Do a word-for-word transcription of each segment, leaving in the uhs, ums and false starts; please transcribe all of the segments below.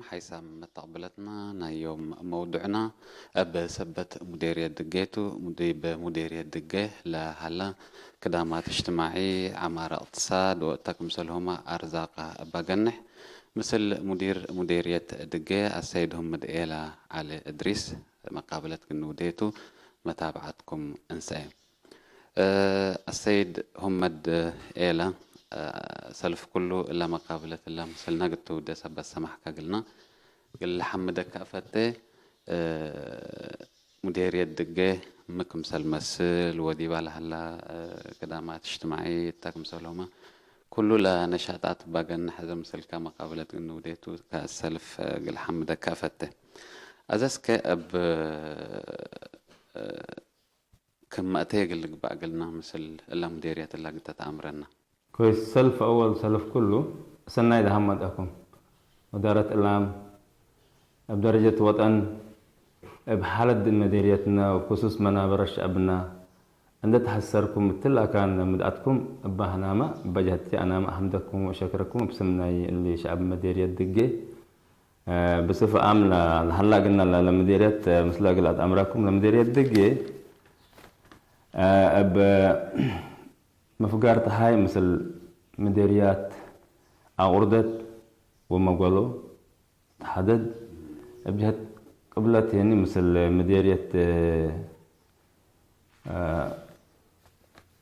ሓይሳም መተቅብለትና ናይ ዮም መውዱዕና እብ ሰበት ሙዴርየት ድጌ ቱ። ዲብ ሙዴርየት ድጌ ለሀለ ክዳማት እጅትማዒ፣ ዐማረ፣ እቅትሳድ ወእተ ክምሰልሁመ አርዛቀ እበ ገንሕ፣ ምስል ሙዲር ሙዴርየት ድጌ አሰይድ ሁምድ ኤላ ዐሊ እድሪስ መቃብለት ግንውዴ ቱ። መታብዐትኩም እንሰኤ። እ፣ አሰይድ ሁመድ ኤለ፣ እ፣ ሰልፍ ኩሉ እለ መቃብለት እለ ምስልነ ግትውዴ ሰበት ሰማሕ ከግልና እግል ለሐምደከ እፈቴ። እ፣ ሙዴርየት ድጌ ሚ ክምሰል መስል ወዲባ ለሀላ፣ እ፣ ክዳማት እጅትማዒ እተ ክምሰልሁመ ኩሉ ለነሻጣት እበ ገንሕ፣ አዜ ምስልከ መቃብለት ግንውዴ ቱ ከሰልፍ፣ እ፣ እግል ሐምደከ እፈቴ። አዜ እስከ እብ፣ እ፣ ክም መእተየ እግል ልግባእ እግልና፣ ምስል እለ ሙዴርየት እለ ግተት አምረና። ኮይስ፣ ሰልፍ አወል ሰልፍ ኩሉ፣ ሰናይ ደሃም መጽአኩም። ወዳረት እላም፣ እብ ደረጀት ወጠን፣ እብ ሓለት መዴርየትና ወክሱስ መናበረት ሸዕብና እንዴ ተሐሰርኩም፣ እትለ አካን ምድአትኩም እበ ሐናመ፣ እበ ጀሀትቼ አናመ አሐምደኩም ወሸክረኩም እብ ስም ናይ እሊ ሸዕብ መዴርየት ድጌ። ብስፍ አም ለ-፣ ለሀላ እግልና ለ-፣ ለምዴርየት ምስለ እግል አትአምረኩም፣ ለምዴርየት ድጌ እብ ምፍጋር ተሃይ ምስል ምዴርያት አቁርደት ወመጎሎ ተሐደድ፣ እብ ጀህት ቅብለት የኒ ምስል ምዴርየት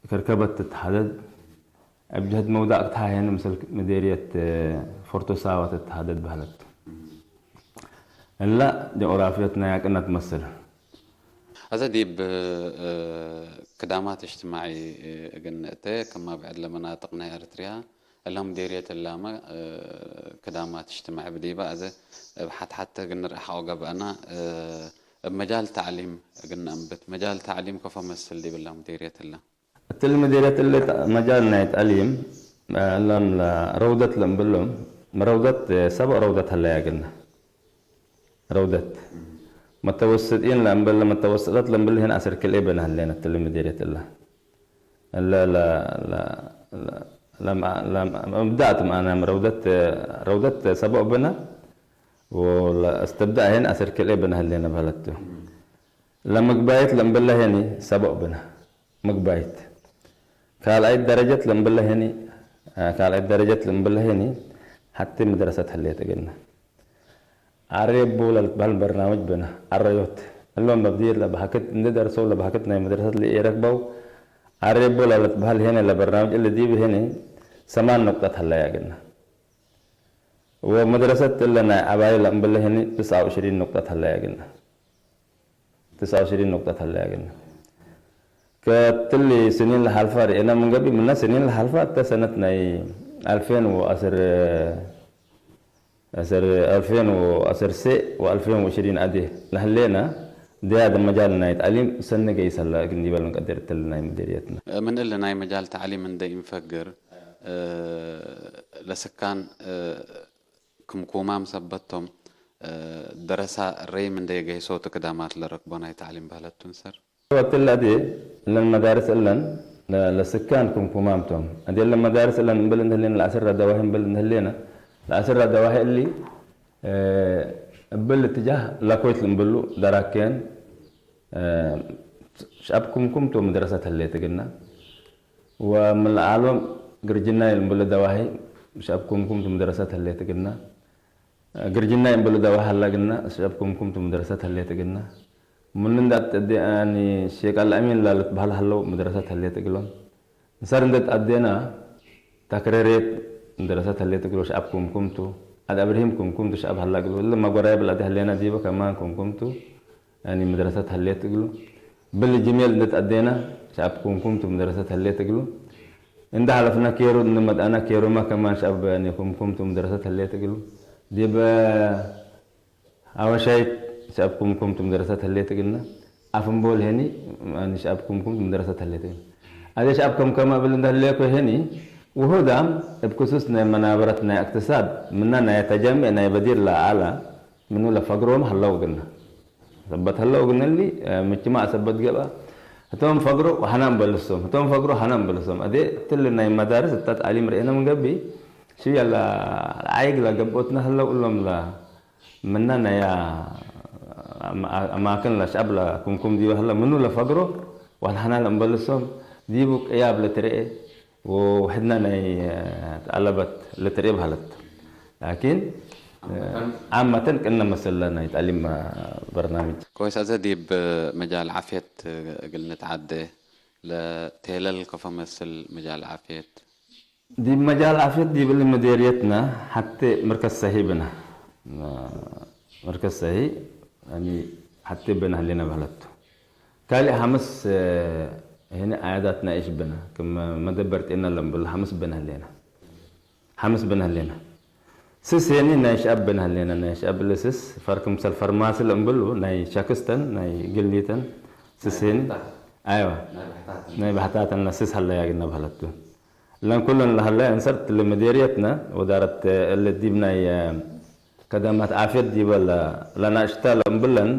ከርከበት ትትሐደድ፣ እብ ጀህት መውዳቅ ተሃየኒ ምስል ምዴርየት ፎርቶ ሳዋ ትትሐደድ በህለት። እለ ጀኦግራፍየት ናይ አቅነት መስል። አዜ ዲብ፣ እ፣ ክዳማት እጅትማዒ እግል ንእተ፣ ክም ብዕድ ለመናጥቅ ናይ ኤረትርያ፣ እለ ምዴርየት እላመ፣ እ፣ ክዳማት እጅትማዒ ብዲበ አዜ እብ ሐት-ሐተ እግል ንርአ ሐቆ ገብአና፣ እ፣ እብ መጃል ተዕሊም እግል ነአንብት። መጃል ተዕሊም ከፎ መስል ዲብ እለ ምዴርየት እለ? እትሊ ምዴርየት እሊ መጃል ናይ ተዕሊም፣ እሎም ለረውደት ለእምብሎም፣ ረውደት፣ ሰብዕ ረውደት ሀለያ እግልና። ረውደት መተወስጢን ለእምብል፣ መተወስጠት ለእምብል ህን አስር ክልኤ ብነ ሀሌነ እትሊ ምዴርየት እለ። እለ ለ-፣ ለ-፣ ለ-፣ ለመ-፣ ለመ-፣ መብዳእት መአናም ረውደት፣ ረውደት ሰብዕ ብነ ወለእስትብዳእ ህን አስር ክልኤ ብነ ሀሌነ በህለት ቱ። ለምግባይት ለእምብለ ሄኒ ሰብዕ ብነ። ምግባይት። ካልኣይት ደረጀት ለእምብለ ሄኒ፣ ካልኣይት ደረጀት ለእምብለ ሄኒ ሐቲ መድረሰት ህሌት እግልነ። አሬቦ ለልትበህል በርናምጅ ብነ። አረዮት። እሎም መብድየት ለበህክት፣ እንዴ ደርሰው ለበህክት ናይ መድረሰት ለኢረክበው፣ አሬቦ ለልትበህል ሄኒ ለበርናምጅ እሊ ዲብ ሄኒ ሰማን ኑቅጠት ሀለያ እግልነ። ወመድረሰት እለ ናይ ዐባዩ ለእምብለ ሄኒ ትስዓ ወዕሽሪን ኑቅጠት ሀለያ እግልነ። ትስዓ ወዕሽሪን ኑቅጠት ሀለያ እግልነ። ከእትሊ ስኒን ለሐልፋ ርኤነ ምን ገብእ፣ ምነ ስኒን ለሐልፋ እተ ሰነት ናይ አልፌን ወዐስር፣ ዐስር፣ አልፌን ወዐስር ሴዕ ወአልፌን ወዕሽሪን አዴ ለህሌነ፣ ደያደ መጃል ናይ ተዕሊም ሰኒ ገይስ ሀለ እግል ዲበ ልንቀድር እትሊ ናይ ምዴርየትነ። ምን እሊ ናይ መጃል ተዕሊም እንዴ ኢንፈግር፣ ለስካን፣ ክምኩማም ሰበት ቶም፣ እ፣ ደረሳ ሬም እንዴ ገይሶ ትክዳማት ለረክቦ ናይ ተዕሊም በህለት ቱ እንሰር። ወእትለ አዴ እለን መዳርስ እለን ለ-፣ ለስካን ክምኩማም ቶም። አዴ እለን መዳርስ እለን እምብል እንህሌነ ለአስር ደዋሂ እምብል እንህሌነ፣ ለአስር ደዋሂ እሊ፣ እ፣ እብል እትጃህ ለኮይት ልምብሉ ደራኬን፣ እ፣ ሸዐብ ክምኩም ቱ መድረሰት ህሌት እግልና። ወምን ለአሎም ግርጅናይ ልምብሉ ደዋሂ ሸዐብ ክምኩም ቱ መድረሰት ህሌት እግልና። ግርጅናይ እምብሉ ደዋሂ ሀላ እግልና፣ ሸዐብ ክምኩም ቱ መድረሰት ህሌት እግልና። ምኑ እንዴ አትአዴ፣ ያኒ ሼክ አልአሚን ለልትበህል ሀለው መድረሰት ህሌት እግሎም። እንሰር እንዴ ተአዴና፣ ተክረሬት መድረሰት ህሌት እግሎ፣ ሸዐብ ክምኩም ቱ። አድ አብርሂም ክምኩም ቱ ሸዐብ ሀላ እግሎ። እለ መጎራይብ ለአዴ ህሌና ዲበ ከማን ክምኩም ቱ። ያኒ መድረሰት ሀሌት እግሉ። ብል ጅሜል እንዴ ተአዴና፣ ሸዐብ ክምኩም ቱ መድረሰት ሀሌት እግሉ። እንዴ ሐለፍና ኬሩ እንዴ መጽአና፣ ኬሩማ ከማን ሸዐብ ያኒ ክምኩም ቱ መድረሰት ሀሌት እግሉ። ዲብ አወሻይት ሸዐብ ክምኩም ቱ መድረሰት ሀሌት እግልና። አፍምቦል ሄኒ፣ ያኒ ሸዐብ ክምኩም ቱ መድረሰት ሀሌት እግልና። አዜ ሸዐብ ከምከመ እብል እንዴ ህሌኮ ሄኒ፣ ውሁዳም እብ ክሱስ ናይ መናበረት ናይ እቅትሳድ፣ ምነ ናይ ተጀሜዕ ናይ በዲር ለአላ፣ ምኑ ለፈግሮም ሀለው እግልና። ሰበት ሀለው እግልና እሊ፣ እ፣ ምጅትማዕ ሰበት ገብአ። ህቶም ፈግሮ ወሐናም በልሶም፣ ህቶም ፈግሮ ሐናም በልሶም። አዜ እትሊ ናይ መዳርስ እተ ተዕሊም ርኤነ ምን ገብእ፣ ሽየ ለዐይግ ለገብኦትነ ሀለው እሎም ለ-፣ ምነ ናይ አማ-፣ አማክን ለሸዐብ ለክምኩም ዲበ ህለ ምኑ ለፈግሮ ወአልሐና ለእምበልሶም ዲቡ ቅያብ ለትርኤ ወውሕድነ ናይ ተአለበት ለትርኤ በሀለት። ላኪን ዓመተን ቅነ መሰለ ናይ ተዕሊም በርናምጅ። ኮይስ፣ አዜ ዲብ መጃል ዓፍየት እግል ንትዓዴ፣ ለቴለል ከፎ መስል መጃል ዓፍየት? ዲብ መጃል ዓፍየት ዲብ እሊ መዴርየትነ ሐቴ መርከዝ ሰሂ ብነ። መርከዝ ሰሂ፣ ያኒ፣ ሐቴ ብነ ህሌነ በህለት ቱ። ካልእ ሐምስ፣ እ፣ ህኒ አያዳት ናይሽ ብነ፣ ክም መደበር ጤና ለምብል ሐምስ ብነ ህሌነ። ሐምስ ብነ ህሌነ። ስስ ሄኒ ናይ ሸዐብ ብነ ህሌነ፣ ናይ ሸዐብ እሊ ስስ ፈር ክምሰል ፈርማሲ ለእምብሉ፣ ናይ ሸክስተን፣ ናይ ግልኒተን፣ ስስ ሄኒ፣ ናይ ብሕታተን። አይዋ፣ ናይ ብሕታተን። ናይ ብሕታተን ለስስ ሀለያ ግነ በህለት ቱ። እለን ኩለን ለሀለያ እንሰር እትሊ መዴርየትነ ወዳረት እሊ ዲብ ናይ ከደማት ዓፍየት ዲበ ለ-፣ ለናሽታ ለእምብለን፣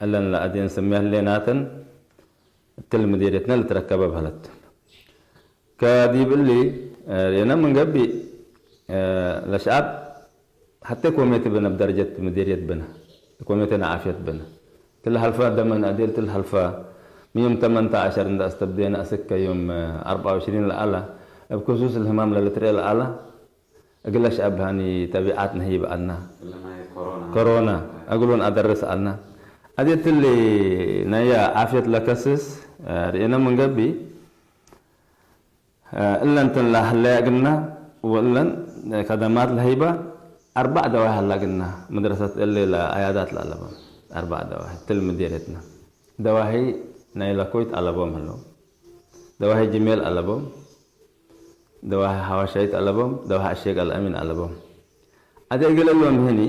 እለን ለአዴ እንሰምያ ህሌናተን እትሊ መዴርየትነ ልትረከበ በህለት። ከዲብ እሊ፣ እ፣ ርኤነ ምን ገብእ፣ እ፣ ለሸዐብ ሐቴ ኮሜቴ ብነ፣ እብ ደረጀት ምዴርየት ብነ፣ ኮሜቴ ናይ ዓፍየት ብነ። እትለ ሐልፈ ደመን አዴል እትለ ሐልፈ ምን ዮም ተመንተ ዐሸር እንደ አስተብዴነ አስከ ዮም አርበዓ ወዕሽሪን ለዐለ፣ እብ ክሱስ ለህማም ለልትርኤ ለዐለ፣ እግለ ሸዐብ ሀኒ ተቢዓት ነህይብ ዐልነ። እለ ናይ ኮሮና። ኮሮና እግሉን አደርስ ዐልነ። አዴ እትሊ ናይ ዓፍየት ለከስስ ርኤነ ምን ገብእ፣ እለን ትን ለሀለያ እግልነ ወእለን ከደማት ለህይበ አርበዕ ደዋሂ ሀላ እግልነ፣ መድረሰት እሊ ለአያዳት ለአለቦም አርበዕ ደዋሂ እትሊ ምዴርየትነ። ደዋሂ ናይ ለኮይት አለቦም ህለው፣ ደዋሂ ጅሜል አለቦም፣ ደዋሂ ሐዋሻይት አለቦም፣ ደዋሂ አሼቅ አልአሚን አለቦም። አዜ እግል እሎም ህኒ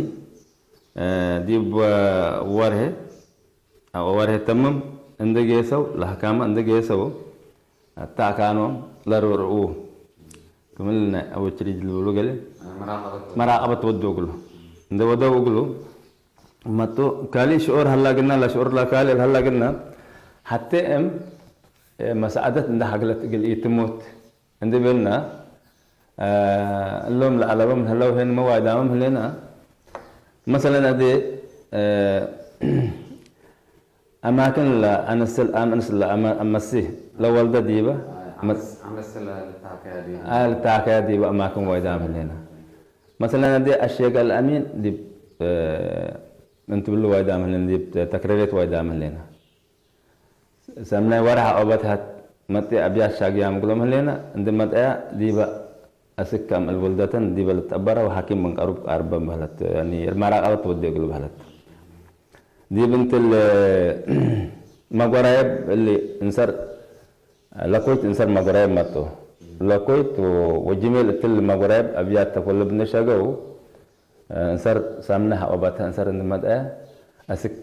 ዲብ ወርሄ አው ወርሄ ተምም እንዴ ጌሰው፣ ለአሕካመ እንዴ ጌሰው፣ አታካኖም ለርርኡ፣ ክምል ናይ አወችሪጅ ልብሉ ገሌ መራቀበት ወዱ እግሉ። እንዴ ወደው እግሉ መጡ፣ ካልእ ሽዑር ሀላ ግና፣ ለሽዑር ለካልእ ሀላ ግና፣ ሐቴ እም መሳዕደት እንዴ ሐግለት እግል ኢትሞት፣ እንዴ ቤልና፣ እ፣ እሎም ለአለበ ምን ህለው ሄንመ ዋይዳመ ምን ህሌና፣ መሰለን፣ አዜ፣ እ፣ አማክን ለአንስል አምንስ ለአመ-፣ አመሲ ለወልደ ዲበ፣ አይ፣ መ-፣ አመስ-፣ አመስ ለልታከያ ዲበ። አ፣ ልታከያ ዲበ አማክን ዋይዳመ ምን ህሌና። መሰለን፣ አዜ አሼቅ አልአሚን ዲብ፣ እ፣ ምን ትብሉ ዋይዳመ ምን ህሌና፣ ዲብ ተክረሬት ዋይዳመ ምን ህሌና። ሰምናይ ወርሕ ኦበት ሀት መጤ አብያት ሻግያም እግሎም ህሌነ፣ እንዴ መጠያ ዲበ አስክ አምዕል ወልደተን ዲበ ልትአበረ ወሐኪም ምን ቀሩብ ቃርበን በህለት፣ ያኒ መራቀበት ወዴ እግሉ በህለት። ዲብ እንትል መጎራየብ እሊ እንሰር ለኮይት እንሰር መጎራየብ መጡ። ለኮይት ወ-፣ ወጅሜል እትል መጎራየብ አብያት ተኮለ ብነ ሸገው፣ እንሰር ሳምነ ሀቆባተ እንሰር እንመጠ አስክ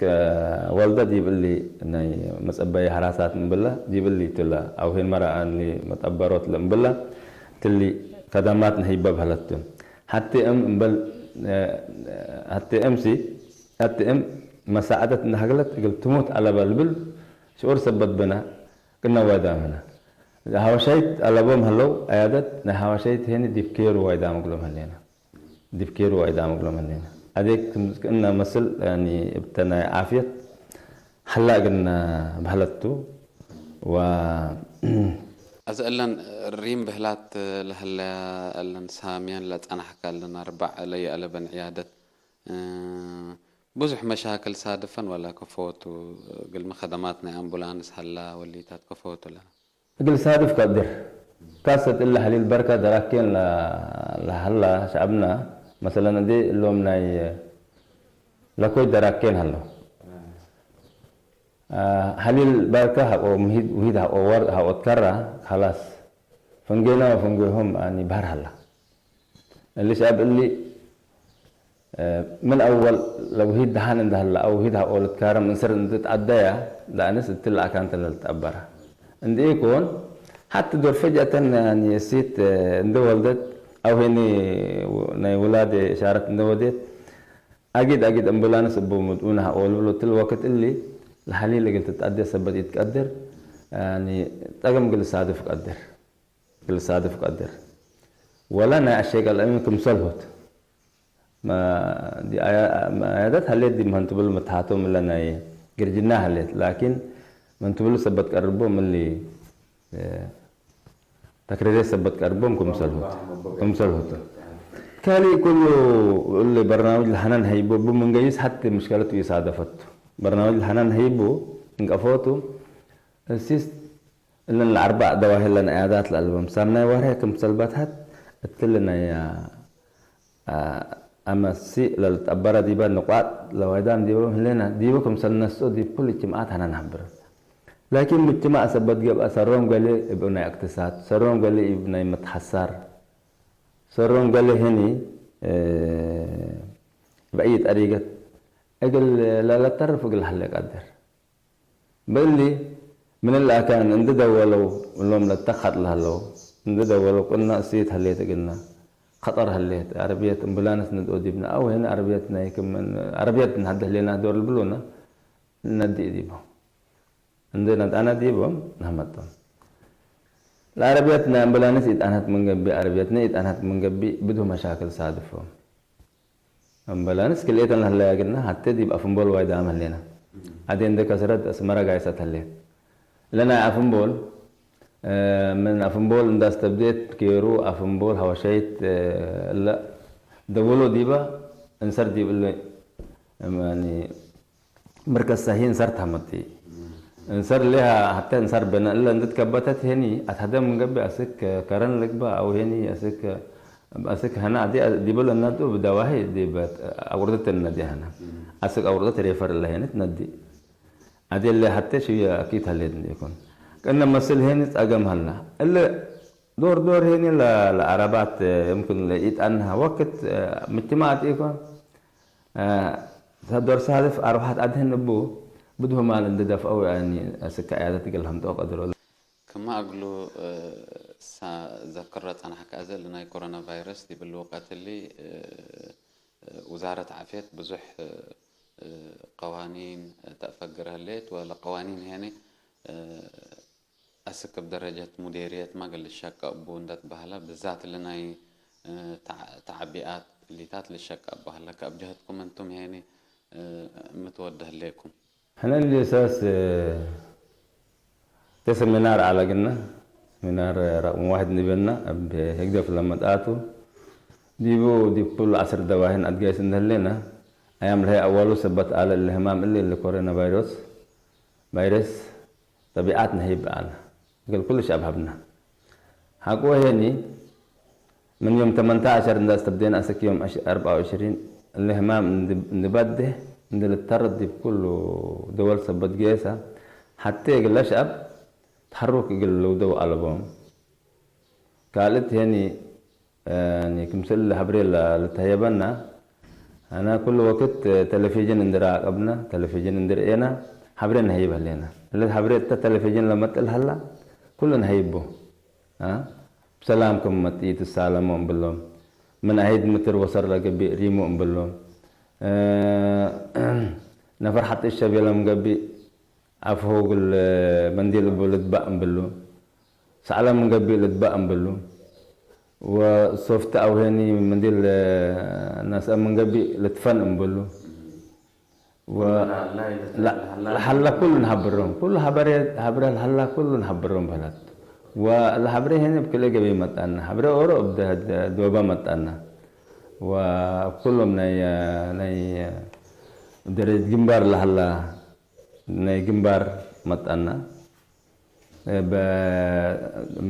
ወልደ ዲብ እሊ ናይ መጸበይ ሐራሳት እምብለ ዲብ እሊ ትለ አው ሄን መራአኒ መጠበሮት ለእምብለ ትሊ ከደማት ነህይበ በህለት ቱ። ሐቴ እም እምበል ሐቴ እም ሲ ሐቴ እም መሳዕደት እንደ ሀግለት እግል ትሙት አለበ ልብል ሽዑር ሰበት ብነ ቅነ ዋይዳም ህለ። ሐወሻይት አለቦም ህለው አያደት ናይ ሐወሻይት ሄኒ ዲብ ኬሩ ዋይዳም እግሎም ህሌነ። ዲብ ኬሩ ዋይዳም እግሎም ህሌነ። አዴ ክም-፣ ክእነ መስል፣ ያኒ፣ እብተ ናይ ዓፍየት ሀላ እግልነ በህለት ቱ። ወ-፣ አዜ እለን ሪም ብህላት ለህለያ፣ እለን ሳምየን ለጸናሕከ፣ እለን አርበዕ ለይአለበን ዕያደት፣ እ፣ ብዙሕ መሻክል ሳድፈን ወለ ከፎቱ፣ እግልሚ ከደማት ናይ አምቡላንስ ሀላ ወሊታት ከፎቱ ለ? እግል ሳድፍ ቀድር። ካሰት እለ ሐሊል በርከ ደራኬን ለ-፣ ለሀላ ሸዐብና፣ መሰለን፣ እንዴ እሎም ናይ ለኮይ ደራኬን ሀለው። አ፣ ሐሊል በርከ ሐቆ፣ ምሂድ፣ ውሂድ ሐቆ፣ ወር ሐቆ ትከራ፣ ኸላስ። ፈንጌና ወፈንጌሆም፣ አኒ፣ በሐር ሀላ። እሊ ሸዐብ እሊ፣ እ፣ ምን አወል ለውሂድ ደሓን እንደ ሀላ አው ውሂድ ሐቆ ልትካረም እንስር እንዴ ተዐደያ፣ ለአንስ እትለ አካንተ ለልትአበረ። እንዴ ኢኮን፣ ሐቲ ዶር ፈጅአተን፣ ያኒ፣ እሲት፣ እ፣ እንዴ ወልደት፣ አው ሄኒ ናይ ውላድ እሻረት እንዴ ወዴት፣ አጊድ አጊድ አምቡላንስ እቡ ምድኡነ ሐቆ ልብሎ። እትለ ወቅት እሊ ለሐሊል እግል ትትዐዴ ሰበት ኢትቀድር፣ ያኒ፣ ጠቅም እግል ሳድፍ ቀድር። እግል ሳድፍ ቀድር። ወለ ናይ አሼቅ አልአሚን ክምሰልሁት። ማ-፣ ዲ አያ-፣ ማ-፣ አያዳት ሀሌት ዲብ ምን ትብል ምትሃቶም እለ ናይ ግርጅና ሀሌት። ላኪን ምን ትብል ሰበት ቀርቦም እሊ፣ እ፣ ተክሪሬ ሰበት ቀርቦም ክምሰል ሆት፣ ክምሰል ሆት። ካሊ ኩሉ እሊ በርናምጅ ለሐናን ሀይቦ እቡ ምን ገይስ ሐቴ ምሽከለት ኢሳደፈቱ። በርናምጅ ለሐናን ሀይቡ እንቀፎቱ። እሲስ እለን ለአርባዕ ደዋሂ ለን አያዳት ለአልበም ሳምናይ ዋርሀ ክምሰል በትሐት እትሊ ናይ፣ አ፣ አመሲእ ለልትአበረ ዲበ ንቋጥ ለዋይዳም ዲበ ህሌነ፣ ዲቡ ክምሰል ነስኦ ዲብ ኩል እጅትማዓት ሐነ ነሀብረ። ላኪን ምጅትማዕ ሰበት ገብአ፣ ሰሮም ገሌ እብ ናይ እቅትሳድ፣ ሰሮም ገሌ እብ ናይ መትሐሳር፣ ሰሮም ገሌ ህኒ፣ እ፣ እብ አይ ጠሪቀት እግል ለለተርፍ እግል ሀለ ቀድር። በእሊ፣ ምን እለ አካን እንዴ ደወለው እሎም ለተከጥ ለሀለው፣ እንዴ ደወለው ቅነ እሲት ሀሌት እግልነ፣ ከጠር ሀሌት፣ አረብየት እምቡላንስ ንድኦ ዲብነ፣ አው ህኒ አረብየት ናይ ክም፣ አረብየት ነሀደ ህሌና ዶር ልብሉነ፣ ነድእ ዲቦም። እንዴ ነድአነ ዲቦም ነሀመጦም። ለአረብየት ናይ አምቡላንስ ኢጠንሀት ምን ገብእ፣ አረብየትነ ኢጠንሀት ምን ገብእ፣ ብድሁ መሻክል ሳድፎም። አምበላንስ ክልኤተን ለህለያ እግልነ፣ ሐቴ ዲብ አፍንቦል ዋይ ዳም ህሌነ። አዜ እንዴ ከስረት አስመረ ጋይሰት ህሌት። ለናይ አፍንቦል፣ እ፣ ምን አፍንቦል እንደ አስተብዴት ኬሩ አፍንቦል ሐወሸይት፣ እ፣ እለ ደወሎ ዲበ እንሰር ዲብ እለ፣ እም፣ ያኒ፣ መርከዝ ሰሂ እንሰር ተመቲ። እንሰር ሌሃ ሐቴ እንሰር በነ እለ እንዴ ትከበተት ሄኒ አትሀደ ምን ገብእ አስክ ከረን ልግበእ አው ሄኒ አስክ፣ አስክ ሀነ አዲ ዲበ ለነዱ ብደዋሂ ዲበ አውርደት ነዲ ሀነ። አስክ አውርደት ሬፈር እለ ሄኒ ትነዲ። አዲ እለ ሐቴ ሽየ አኪድ ሀሌት እንዴ ኢኮን። ቅነ መስል ሄኒ ጸገም ሀላ። እለ ዶር ዶር ሄኒ ለ-፣ ለአረባት የምክን ለኢጠንሃ ወቅት ምጅትማዕ ኢኮን። እ፣ ዶር ሳልፍ አርወሐት አድህን እቡ ብድሁ ማል እንዴ ደፍአው፣ ያኒ፣ አስክ አያደት እግል ለሀምጠው ቀድሮ። ክመ እግሉ፣ እ፣ ሳ-፣ ዘክረ ጸናሕከ አዜ፣ እሊ ናይ ኮሮና ቫይረስ ዲብ እሊ ወቀት እሊ፣ እ፣ እ፣ ውዛረት ዓፍየት ብዙሕ፣ እ፣ እ፣ ቀዋኒን ተአፈግር ህሌት፣ ወለቀዋኒን ሄኒ፣ እ፣ አስክ እብ ደረጀት ሙዴርየትመ እግል ልሸቀ እቡ እንዴ ትበህለ፣ ብዛት እሊ ናይ፣ እ፣ ተዕ-፣ ተዕቢአት እሊታት ልሸቀ እቡ ሀለ። ከእብ ጀህትኩም እንቱም ሄኒ፣ እ፣ ሚ ትወደ ህሌኩም? ሕነ እሊ እሳስ፣ እ፣ እተ ሰሚናር ዐለ እግልነ፣ ሰሚናር ረቅም ዋሕድ እንዴ ቤልነ፣ እብ ህግደፍ ለመጽአቱ፣ ዲቡ ዲብ ኩሉ ዐስር ደዋሂን አትጋይስ እንዴ ህሌነ፣ አያም ለሀይ አዋሉ ሰበት ዐለ እሊ ህማም እሊ፣ እሊ ኮሮና ቫይረስ፣ ቫይረስ፣ ጠቢዓት ነህይብ ዐለ። እግል ኩሉ ሸዐብ ሀብነ። ሐቆ ሄኒ፣ ምን ዮም ተመንተ ዐሸር እንዴ አስተብዴነ አስክ ዮም አሽ-፣ አርበዓ ወዕሽሪን እሊ ህማም እንድ-፣ እንድበዴ፣ እንዴ ልተረድ ዲብ ኩሉ ደወል ሰበት ጌሰ፣ ሐቴ እግለ ሸዐብ ተሐሩክ እግል ልውደው አለቦም። ካልእት ሄኒ፣ ያኒ ክምሰል ሀብሬ ለ-፣ ልትሀየበና፣ አነ ኩሉ ወቅት ቴሌፊጅን እንዴ ራቀብነ፣ ቴሌፊጅን እንዴ ርኤነ፣ ሀብሬ ነሀይብ ህሌነ። እለ ሀብሬ እተ ቴሌፊጅን ለመጥል ሀላ፣ ኩሉ ነሀይቦ። አ? ብሰላም ክም መጽኢ ትሳለሞ እምብሎም። ምን አይድ ምትር ወሰር ለገብእ ሪሙ እምብሎም። እ፣ ነፈር ሐጥ ሸቤለ ምገብእ አፍሁ እግል መንዲል እቡ ልትባእ እምብሉ። ሰዕለ ምን ገብእ ልትባእ እምብሉ። ወሶፍት አው ሄኒ መንዲል ነስአ ምን ገብእ ልትፈን እምብሉ። ወ-፣ ለሀላ ይልት-፣ ለ-፣ ለሀላ ለሀላ ኩሉ ነሀብሮም። ኩሉ ሀበሬ፣ ሀብሬ ለሀላ ኩሉ ነሀብሮም በህለት። ወለሀብሬ ሄኒ እብ ክልኤ ገበይ መጣና። ሀብሬ ኦሮ እብ ደ-፣ ደ-፣ ዶበ መጣና። ወእብ ኩሎም ናይ፣ ናይ ደረጅ ግንባር ለሀላ ናይ ግንባር መጣና። እብ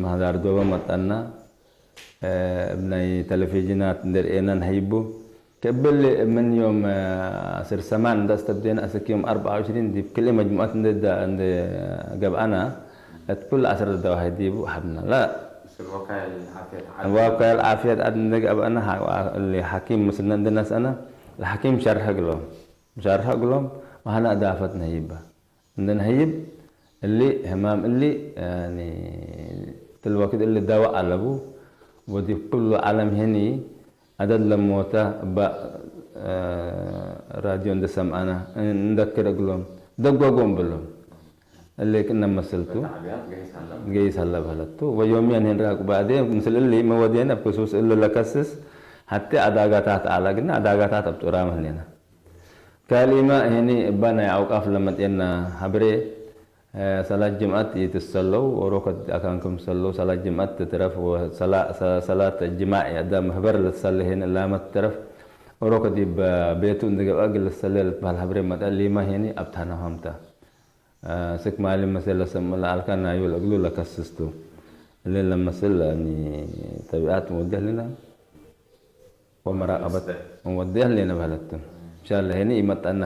ምህዳር ዶበ መጠና፣ እብ ናይ ቴሌቪዥናት እንዴ ርኤና ነሀይቡ። ከእብል ምን ዮም ዐስር ሰማን እንዴ አስተብዴና አስክ ዮም አርበዓ ወዕሽሪን ዲብ ክልኤ መጅሙዐት እንዴ ገብአና፣ እት ኩሉ ዐስር ደዋሂ ዲቡ ሀብና። ላ፣ ምስል ወካይል ዓፍየት ዓድ። ወካይል ዓፍየት ዓድ እንዴ ገብአና፣ እሊ ሐኪም ምስልና እንዴ ነስአና፣ ለሐኪም ሸርሐ እግሎም፣ ሸርሐ እግሎም፣ ወሀና እዳፈት ነሀይባ። እንዴ ነሀይብ እሊ ህማም እሊ፣ ያኒ፣ ትል ወክድ እሊ ደወ አለቡ፣ ወዲብ ኩሉ ዐለም ሄኒ አደድ ለሞተ እበ ራድዮ እንዴ ሰምዐነ እንደክር እግሎም፣ ደጎጎ እምብሎም። እሊ ክእነ መስልቱ ተዕቢያት ገይስ ሀለ። ገይስ ሀለ በህለቱ። ወዮምየን ሄን ራቁ ባዕዴ ምስል እሊ መወዴን እብ ክሱስ እሊ ለከስስ ሐቴ አዳጋታት አለ፣ ግና አዳጋታት አብጡራም ህሌነ። ካልኢመ ህኒ እበ ናይ አውቃፍ ለመጤነ ሐብሬ፣ እ፣ ሰላት ጅምዐት ኢትሰለው፣ ኦሮከ አካን ክም ሰለው፣ ሰላት ጅምዐት ትትረፍ ወሰላ-፣ ሰ-፣ ሰላት ጅማዕ አዳም መሕበር ለትሰሌ ህኒ እላመ ትትረፍ፣ ኦሮከ ዲብ ቤቱ እንዴ ገብአ እግል ልሰሌ ለትበህል ሐብሬ መጠ፣ ሊመ ህኒ አብታናሆም ተ። አ፣ ስክ ማሊ መሰል ለሰምዕ ለአልካ ናዩ ለእግሉ ለከስስ ቱ። እሊ ለመስል፣ ያኒ፣ ተቢዓት እንወዴ ህሌነ ወመራቀበት እንወዴ ህሌነ በህለት ቱ። እንሻለ ሄኒ ኢመጠና።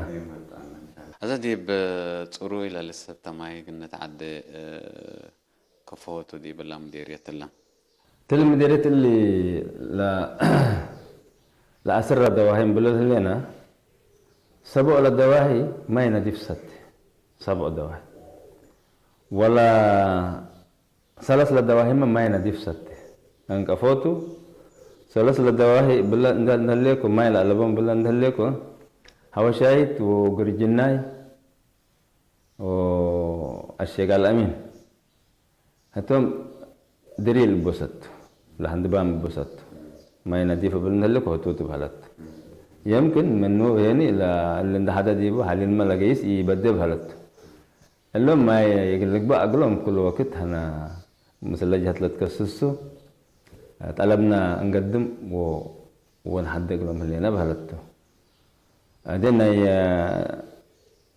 አዜ ዲብ ጽሩይ ለልሰተማይ ግነት ዐደ፣ እ፣ ከፎቱ ዲብላ ምዴርየት እላ። ትል ምዴርየት እሊ ለ-፣ ለአስር ለደዋሂ እምብሎ ህሌነ፣ ሰብዕ ለደዋሂ ማይ ነዲፍ ሰቴ። ሰብዕ ደዋሂ። ወለ ሰለስ ለደዋሂመ ማይ ነዲፍ ሰቴ። አንቀፎቱ ሰለስ ለደዋሂ ብለ እንደ፣ እንደሌኮ ማይ ለአለቦም ብለ እንደሌኮ ሐወሻይት ወግርጅናይ ወአሼቅ አልአሚን። ህቶም ድሪል እቦ ሰቱ፣ ለሀንድባም እቦ ሰቱ። ማይ ነዲፍ እብል እንህልክ ሆቱ ትበህለት። የምክን ምኑ ሄኒ ለ-፣ እሊ እንደ ሐደ ዲቡ ሐሊልመ ለገይስ ኢበዴ በህለት። እሎም ማይ እግል ልግበእ እግሎም ኩሉ ወክት ሀነ ምስለ ጀህት ለትከስሱ ጠለብነ እንገድም ወ-፣ ወንሐድግ እግሎም ህሌነ በህለት ቱ። አዜ ናይ፣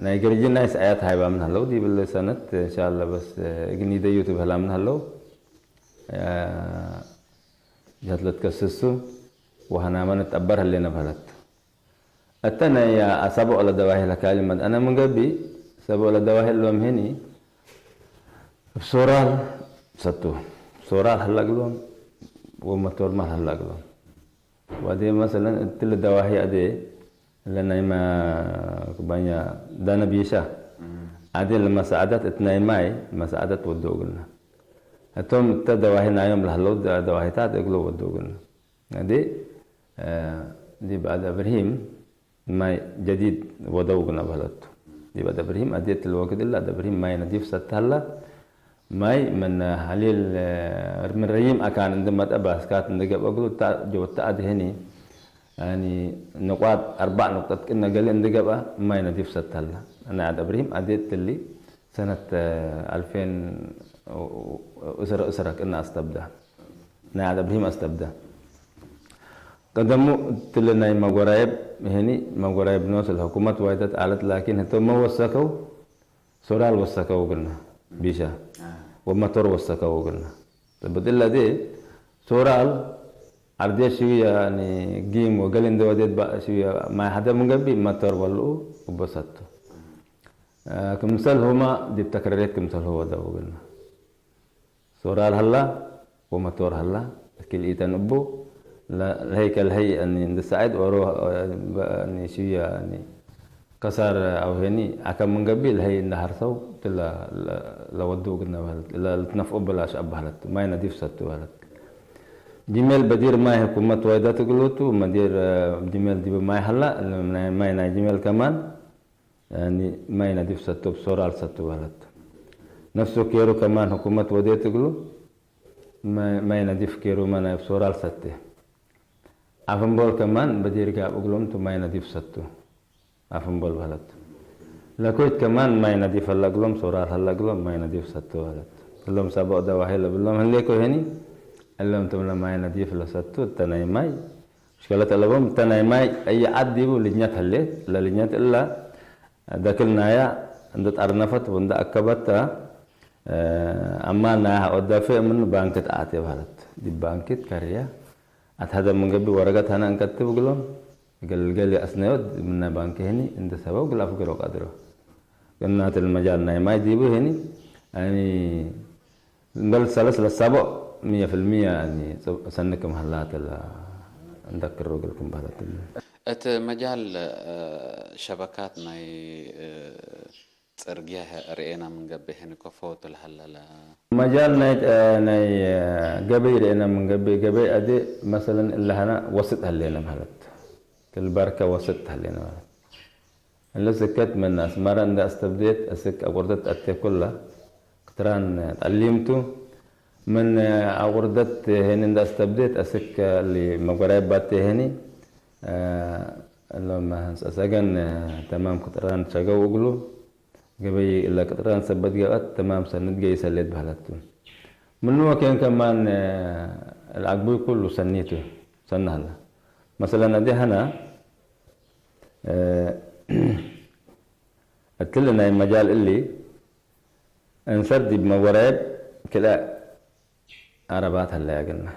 ናይ ገርጂ ናይ ሰአያት ሃይባ ምን ሀለው፣ ዲብ እሊ ሰነት እንሻአላ በስ እግል ኒደዩ ትበህላ ምን ሀለው፣ ጀህት ለትከስሱ ወሀናመ ንትአበር ህሌነ በህለት። እተ ናይ አሳብዕ ለደዋሂ ለካሊ መድአነ ምን ገብእ፣ ሰብዕ ለደዋሂ እሎም ህኒ እብ ሶራል ሰቱ። ሶራል ሀላ እግሎም ወመቶር ማል ሀላ እግሎም። ወአዜ መሰለን እትለ ደዋሂ አዜ ለናይመ ኩባኛ ዳነ ቢሻ አዜ ለመሳዐደት እት ናይ ማይ መሳዐደት ወዶ እግልነ። ህቶም እተ ደዋሂ ናዮም ለሀለው ደ-፣ ደዋሂታት እግሎ ወዶ እግልነ። አዜ፣ እ፣ ዲብ አደ እብርሂም ማይ ጀዲድ ወደው እግልነ በህለቱ። ዲብ አደ እብርሂም አዜ እትለ ወክድ እለ አደ እብርሂም ማይ ነዲፍ ሰተ ሀላ። ማይ ምን ሀሊል፣ ምን ረዪም አካን እንዴ መጠ ባስካት እንዴ ገብአ እግሉ እተ ጀወተ አድህኒ፣ ያኒ ንቋጥ አርበዕ ንቁጠት ቅነ ገሌ እንዴ ገብአ ማይ ነዲፍ ሰተለ። ናይ ዐድ እብሪሂም አዴት እሊ ሰነት አልፌን ወእስረ ቅነ አስተብደ። ናይ ዐድ እብሪሂም አስተብደ። ቀደሙ እትለ ናይ መጎራይብ ህኒ መጎራይብ ኖስ ለሕኩመት ዋይደት ዐለት፣ ላኪን ህቶም መ ወሰከው? ሶራል ወሰከው እግልነ ቢሸ፣ አ። ወመቶር ወሰከው እግልነ። ሰበት እለ ዴ ሶራል ዐርዴ ሽውየ፣ ያኒ፣ ጊም ወገሌ እንዴ ወዴት በ-፣ ሽውየ ማይ ሐደ ምን ገብእ መቶር በልኡ ወበሰቱ። አ፣ ክምሰልሁመ ዲብ ተክረሬት ክምሰልሁ ወደው እግልነ። ሶራል ሀላ ወመቶር ሀላ፣ ክልኢተን እቡ፣ ለ-፣ ለሀይ ከለሀይ፣ ያኒ፣ እንዴ ሳዕድ ኦሮ፣ ያኒ፣ ሽውየ፣ ያኒ፣ ከሳር አው ሄኒ አከም ምን ገብእ ለሀይ እንዴ ሀርሰው፣ ለ-፣ ለ-፣ ለወዱ እግልነ በህለት፣ ለ-፣ ልትነፍዑ ብላሽ አባህለት፣ ማይ ነዲፍ ሰቱ በህለት። ጂሜል በዲር ማይ ሕኩመት ዋይዳት እግሉቱ፣ መዲር፣ አ፣ ጂሜል ዲብ ማይ ሀላ፣ ለ-፣ ማይ ናይ ጂሜል ከማን፣ ያኒ ማይ ነዲፍ ሰቱ፣ እብ ሶራል ሰቱ በህለት። ነፍሱ ኬሩ ከማን ሕኩመት ወዴት እግሉ፣ ማይ፣ ማይ ነዲፍ ኬሩመ ናይ እብ ሶራል ሰቴ። አፍንቦል ከማን በዲር ጋብ እግሎም ቱ ማይ ነዲፍ ሰቱ። አፍንቦል በህለት። ለኮይት ከማን ማይ ነዲፍ ሀላ እግሎም፣ ሶራል ሀላ እግሎም ማይ ነዲፍ ሰቱ በህለት። እሎም ሰብዕ ደዋሂ ለብሎም ህሌኮ ሄኒ፣ እሎም ትምለ ማይ ነዲፍ ለሰቱ እተ ናይ ማይ ምሽከለት አለቦም። እተ ናይ ማይ አየ ዐድ ዲቡ ልጅነት ህሌት፣ ለልጅነት እለ ደክል ናያ እንደ ጠርነፈት ወእንደ አከበተ፣ እ፣ አማን ናያ ሐቆ ዳፌዕ ምኑ ባንክ ተአቴ በህለት። ዲብ ባንክ ትከርየ፣ አትሀደ ምን ገብእ ወረቀት ሀነ እንከትብ እግሎም፣ እግል ገሌ አስነዮት ምነ ባንክ ህኒ እንደ ሰበብ እግል አፍግሮ ቀድሮ። ቅናት ለመጃል ናይ ማይ ዲቡ ህኒ፣ ያኒ፣ እምበል ሰለስ ለሰብዕ ሚየ ፊልሚየ፣ ያኒ፣ ሰኒ ክም ሀላተ ለእንደክሮ እግልኩም በህለት። እት መጃል፣ እ፣ ሸበካት ናይ፣ እ፣ ጽርግያ ርኤና ምን ገብእ ህኒ ከፎ ቱ ለሀለለ። መጃል ናይ፣ እ፣ ናይ፣ እ፣ ገበይ ርኤና ምን ገብእ፣ ገበይ አዜ መሰለን እለ ሀና ወስጥ ህሌነ በህለት። ክል በርከ ወስጥ ህሌነ በህለት። እለ ስከት ምን አስመረ እንደ አስተብዴት እስክ አቁርደት አቴ ኩለ ክትራን ጠሊምቱ። ምን አቁርደት ሄኒ እንደ አስተብዴት አስክ እሊ መጎራይባቴ ሄኒ፣ እ፣ እሎም ህንጸ ሰገን ተማም ክጥራን ሸገው እግሉ፣ ገበይ እለ ቅጥራን ሰበት ገብአት ተማም ሰንድ ገይሰ ሌት በህለት ቱ። ምኑ ወኬን ከማን፣ እ፣ ለአግቡይ ኩሉ ሰኒቱ፣ ሰኒ ሀለ። መሰለን አዜ ሀና፣ እ፣ እትሊ ናይ መጃል እሊ እንሰር ዲብ መወራየብ ክልኤ አረባት ሀለያ እግልና፣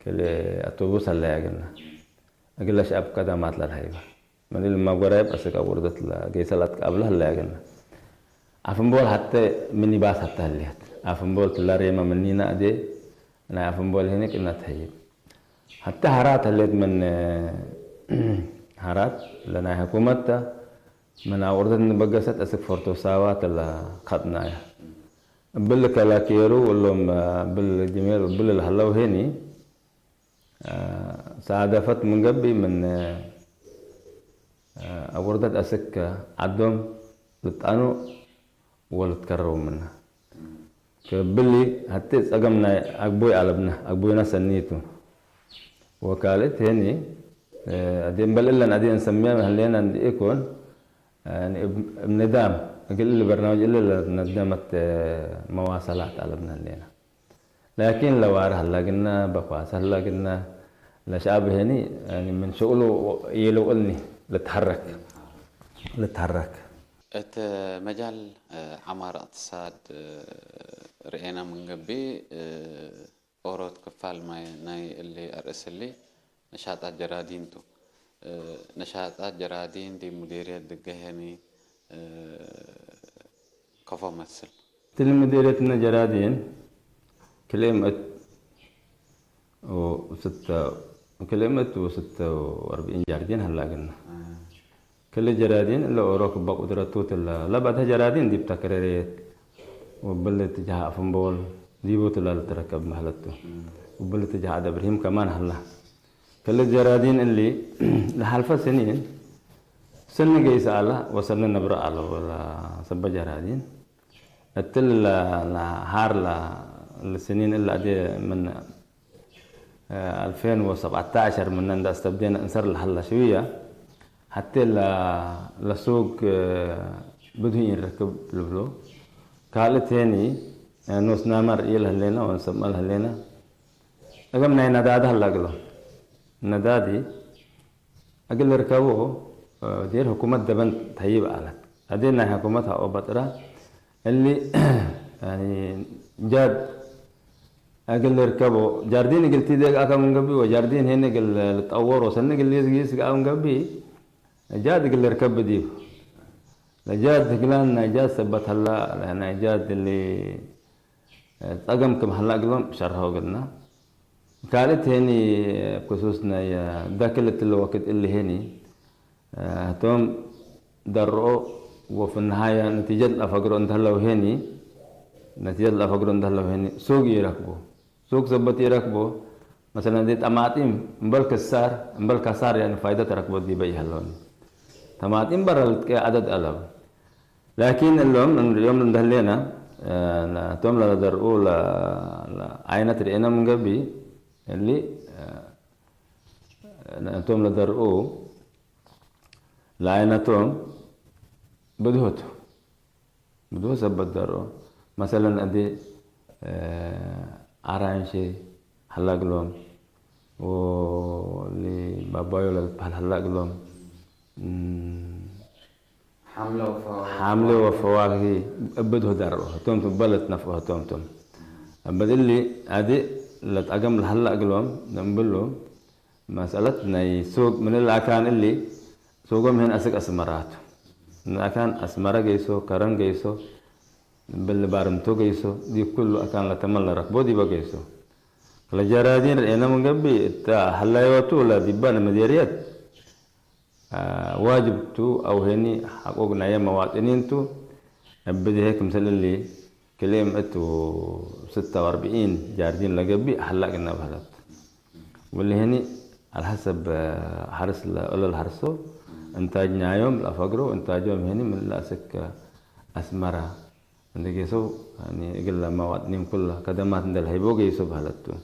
ክልኤ አቶቡስ ሀለያ እግልና፣ እግለ ሸዐብ ከዳማት ለልሀይበ። ምን እሊ መወራየብ አስክ አቁርደት ለገይሰ ለአትቀብለ ሀለያ እግልና። አፍንቦል ሐቴ ሚኒባስ ሐቴ ሀሌት። አፍንቦል ትላ ሬመ ምኒነ አዜ፣ ናይ አፍንቦል ህኒ ቅነት ሀይብ። ሐቴ ሐራት ሀሌት ምን ሐራት ለናይ ሕኩመት ተ፣ ምን አቁርደት እንበገሰት አስክ ፎርቶ ሳዋ ተለ ከጥናያ። እብል ከላኬሩ እሎም እብል ጅሜል እብል ለሀለው ሄኒ፣ አ፣ ሳደፈት ምን ገብእ ምን፣ አ፣ አቁርደት አስክ ዐዶም ልጣኑ ወልትከረው ምነ። ከብሊ ሐቴ ጸገም ናይ አግቡይ አለብነ፣ አግቡይነ ሰኒ ቱ። ወካልእት ሄኒ፣ እ፣ አዜ እምበል እለን አዜ እንሰምየ ሀሌነ እንዲ ኢኮን፣ ያኒ እብ፣ እብ ንዳም እግል እሊ በርናምጅ እሊ ለነደመት መዋሰላት አለብነ ህሌነ። ላኪን ለዋረ ሀላ ግነ፣ በኳሰ ሀላ ግነ፣ ለሸዐብ ሄኒ፣ ያኒ ምን ሽቅሉ ኢልውቅልኒ ልትሐረክ፣ ልትሐረክ። እት መጃል ዐማር እቅትሳድ ርኤነ ምን ገብእ፣ ኦሮት ክፋል ማይ ናይ እሊ አርእስ እሊ ነሻጣት ጀራዲን ቱ። እ፣ ነሻጣት ጀራዲን ዲብ ሙዲርየት ድገ ሄኒ፣ እ፣ ከፎ መስል። እትሊ ሙዲርየትነ ጀራዲን ክልኤ ምእት ወስተ፣ ክልኤ ምእት ወስተ ወአርብዒን ጃርዲን ሀላ ግነ። እ። ክል ጀራዲን እለ ኦሮክ እበ ቁድረቱ ትለ፣ ለበተ ጀራዲን ዲብ ተክረሬት ወብል እትጃህ አፍንቦል ዲቡ ትለ ልትረከብ መህለቱ። ወብል እትጃህ አደ እብርሂም ከማን ሀላ። ክል ጀራዲን እሊ ለሐልፈ ስኒን ሰኒ ገይሰ አለ ወሰኒ ነብረ አለ ወለ ሰበ ጀራዲን እትል ለ-፣ ለሃር ለ-፣ ለስኒን እለ አዜ ምን አልፌን ወሰብዐተ ዐሸር ምነ እንደ አስተብዴነ እንሰር ለሀላ ሽውየ፣ ሐቴ ለ-፣ ለሱግ ብድሁ ኢንረክብ ልብሎ። ካልእት ሄኒ ኖስ ናመር ኢለህሌነ ወንሰብመ ለህሌነ። እግል ናይ ነዳዲ ሀላ እግሎም። ነዳዲ እግል ልርከቦ፣ ዲር ሕኩመት ደበን ተህይብ ዐለት። አዜ ናይ ሕኩመት ሀኦ በጥረ እሊ፣ ያኒ፣ ጃድ እግል ልርከቦ፣ ጃርዲን እግል ቲዴ ገአከ ምን ገብእ ወጃርዲን ሄኒ እግል ልጠወሮ ሰኒ እግል ሊዝ ጊስ ገአ ምን ገብእ፣ ጃድ እግል ልርከብ ዲብ። ለጃድ ህግላን ናይ ጃድ ሰበት ሀላ፣ ናይ ጃድ እሊ ጸገም ክም ሀላ እግሎም ሸርሐው እግልና። ካልእት ሄኒ፣ ክሱስ ናይ ደክል እትለ ወክድ እሊ ሄኒ፣ ህቶም ደርኦ ወፍንሃየ ነቲጀት ለአፈግሮ እንተ ህለው ሄኒ፣ ነቲጀት ለአፈግሮ እንተ ህለው ሄኒ፣ ሱግ ኢረክቦ። ሱግ ሰበት ኢረክቦ፣ መሰለን፣ እዴ ጠማጢም እምበል ክሳር፣ እምበል ከሳር፣ ያኒ ፋይደት ረክቦ ዲበ ኢሀለኒ። ጠማጢም በረ ልትቀየ ዐደድ አለው። ላኪን እሎም እንርእዮም እንደ ህሌነ፣ እ፣ እቶም ለደርኡ ለ-፣ ለአይነት ርኤነ ምን ገብእ፣ እሊ፣ እ፣ እቶም ለደርኡ ለአይነቶም ብድሆት፣ ብድሆት ሰበት ደርኦ። መሰለን፣ እዲ፣ እ፣ አራንሼ ሀላ እግሎም፣ ወሊ ባባዮ ለልትበሀል ሀላ እግሎም፣ እም፣ ሐምለ ወፈዋክህ። ሐምለ ወፈዋክህ እብ ድሁ ደርኦ ህቶም ቶም፣ በለት ነፍዖ ህቶም ቶም። እብ እሊ አዲ ለጠገም ለሀለ እግሎም ለእምብሉ፣ መስአለት ናይ ሱግ ምን እለ አካን እሊ፣ ሱጎም ህን አስክ አስመራ ቱ። ምን አካን አስመረ ገይሶ፣ ከረን ገይሶ፣ እብል ባርምቶ ገይሶ፣ ዲብ ኩሉ አካን ለተመ ለረክቦ ዲበ ገይሶ። ለጀራዲን ርኤነ ምን ገብእ እተ ሀላዮቱ ለዲበ ለመዴርየት ዋጅብ ቱ አው ሄኒ ሐቆቅ ናየ መዋጥኒን ቱ። እብ ድሄ ክምሰል እሊ ክልኤ ምእት ወስተ ወአርብዒን ጃርዲን ለገብእ ሀላ እግልነ በህለት። ወእሊ ሄኒ ዐለ ሐሰብ ሐርስ ለእለ ለሐርሶ እንታጅ ናዮም ለአፈግሮ፣ እንታጆም ሄኒ ምን ለአስክ አስመራ እንዴ ጌሰው፣ ያኒ እግለ መዋጥኒን ኩለ ከደማት እንዴ ለሀይቦ ገይሶ በህለት ቱ።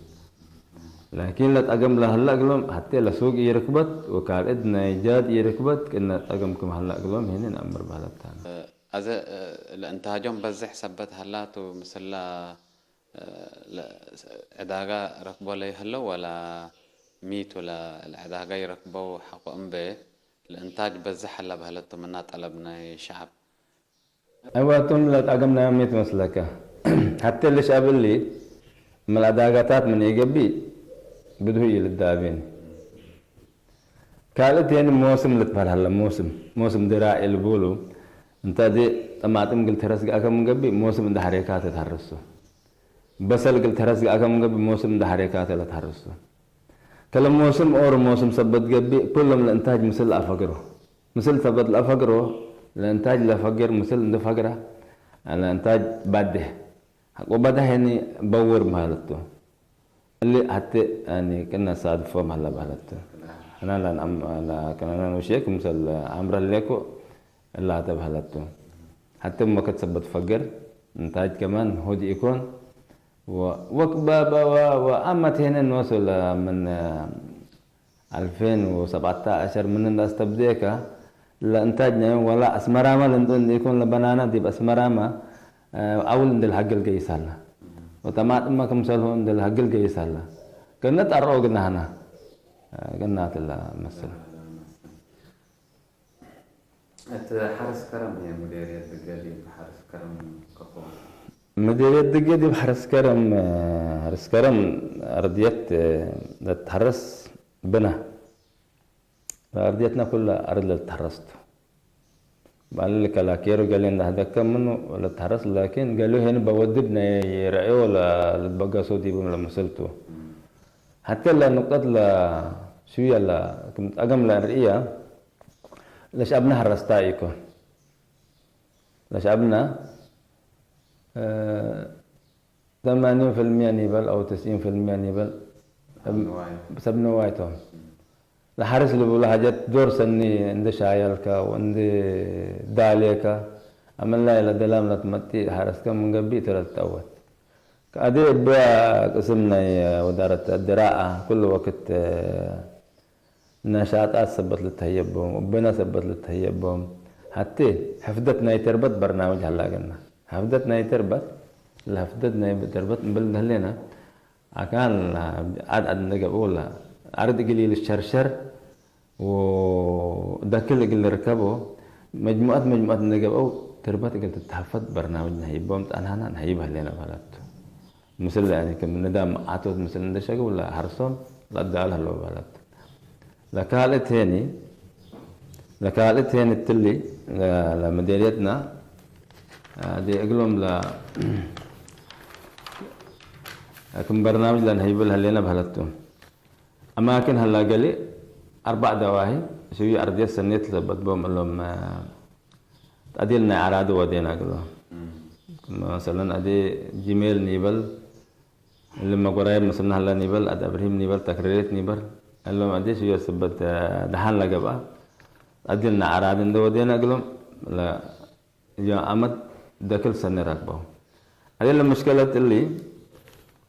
ላኪን ለጠገም ለህለ እግሎም ሐቴ ለሱቅ ኢርክበት ወካልእት ናይ ጃድ ኢርክበት ቅነ ጠገም ክም ሀለ እግሎም ሄኒ ነአምር በህለት ተ። አዜ ለእንታጆም በዝሕ ሰበት ሀላቱ ምስላ ለ-፣ ዕዳጋ ረክቦ ለይህለው ወላ ሚቱ ለ-፣ ለዕዳጋ ይረክበው ሐቆ እምቤ ለእንታጅ በዝሕ ሀላ በህለቱ ምና ጠለብ ናይ ሸዐብ። አይዋቶም ለጣገም ናዮም ሚ ትመስለከ? ሐቴ ለሸዐብ እሊ ምን አዳጋታት ምን ኢገብእ ብድሁ ኢልዳቤን። ካልእት የኒ ሞስም ልትበህል ሀለ፣ ሞስም፣ ሞስም ድራኢ ልቡሉ። እንተ እዴ ጠማጥም እግል ተረስ ገአከ ምን ገብእ ሞስም እንደ ሐሬካተ ተሐርሱ። በሰል እግል ተረስ ገአከ ምን ገብእ ሞስም እንደ ሐሬካተ ለተሐርሱ። ከለ ሞስም ኦሮ ሞስም ሰበት ገብእ፣ ኩሎም ለእንታጅ ምስል ለአፈግሮ። ምስል ሰበት ለአፈግሮ፣ ለእንታጅ ለፈግር ምስል እንደ ፈግረ፣ ለእንታጅ ባዴህ። ሐቆ ባዴህ የኒ በውር ማለት ቱ። እሊ ሐቴ ያኒ ቅነ ሳድፎም ሀለ በህለት ቱ። አና ላን አም-፣ ላ-፣ ቅነናን ወሼክ ምሰል አምረ ህሌኮ እላተ በህለት ቱ። ሐቴ ወክድ ሰበት ፈግር፣ እንታጅ ከማን ሆድ ኢኮን፣ ወ-፣ ወክ-፣ በ-፣ በ-፣ ወ-፣ ወአመት ሄነ ኖሱ ለምን አልፌን ወሰብዓተ ዐሸር ምን እንደ አስተብዴከ፣ ለእንታጅ ናዩ ወላ አስመራመ ለእንዶ እንደ ኢኮን ለበናና ዲብ አስመራመ፣ አውል እንደ ለሀግል ገይሳለ። ወጠማጥመ ክምሰልሁ እንደ ለሀግል ገይሳለ። ገነት አርኦ ግናህና፣ ገናት ለመስል። እት ሐርስ ከረም ህዬ ሙዴርየት ድገ ዲብ ሐርስ ከረም ከፎ? ሙዴርየት ድገ ዲብ ሐርስ ከረም፣ ሐርስ ከረም አርድየት ለትሐረስ ብነ። ለአርድየትነ ኩለ አርድ ለልትሐረስ ቱ። ባል ከላኬሩ ገሌ እንደ ህደከ ምኑ ለትሐረስ፣ ላኪን ገሌሁ ሄኒ በወድብ ናይ ረዕዮ ለልትበገሶ ዲብም ለምስል ቱ። ሐቴ ለኑቅጠት ለሽውየ ለ-፣ ክም ጠገም ለእንርእየ፣ ለሸዐብነ ሐረስታይ ኢኮን። ለሸዐብነ፣ እ፣ ተማኒን ፍልምየ ኒበል አው ተስዒን ፍልምየ ኒበል ሰብ ንዋይ። ሰብ ንዋይ ቶም። ለሐርስ ልቡለ ሐጀት ዶር ሰኒ እንዴ ሻየልከ ወእንዴ ዳሌከ፣ አመላይ ለደላም ለትመጽእ ሐረስከ ምን ገብእ ትረትጠወት። ከአዜ እበ ቅስም ናይ ወዛረት ድራአ ኩሉ ወቅት ነሻጣት ሰበት ልትሀየቦም፣ እበነ ሰበት ልትሀየቦም። ሐቴ ሕፍደት ናይ ተርበት በርናምጅ ሀላ ገና። ሕፍደት ናይ ተርበት፣ ለሕፍደት ናይ ተርበት እምብል እንደ ህሌነ፣ አካን ዐድ ዐድ እንደ ገብአው ለአርድ እግል ኢልሸርሸር ወደክል እግል ልርከቦ፣ መጅሙዐት መጅሙዐት እንደ ገብአው ተርበት እግል ትትሐፈት በርናምጅ ነሀይቦም ጸንሐና ነሀይብ ህሌነ በህለት ቱ። ምስል ያኒ ክም ንዳም አቶት ምስል እንደ ሸገው ለሐርሶም ለአዳል ህለው በህለት። ለካልእት ሄኒ፣ ለካልእት ሄኒ እትሊ ለ-፣ ለመዴርየትና፣ አዜ እግሎም ለ-፣ ክም በርናምጅ ለነሀይብል ህሌነ በህለት ቱ። አማክን ሀላ ገሌ አርበዕ ደዋሂ ሽዩ አርድየት ሰኔት ለሰበት ቦም እሎም፣ አ፣ ተዕዲል ናይ አራዲ ወዴና እግሎም። መሰለን አዜ ጂሜል ኒበል፣ እሊ መጎራይብ ምስልነ ሀላ ኒበል፣ አድ አብርሂም ኒበል፣ ተክሪሬት ኒበል፣ እሎም አዜ ሽዩ ሰበት፣ አ፣ ደሓን ለገብአ። ተዕዲል ናይ አራዲ እንደ ወዴና እግሎም፣ ለ-፣ ያ አመት ደክል ሰኔ ረክበው። አዜ ለመሽከለት እሊ፣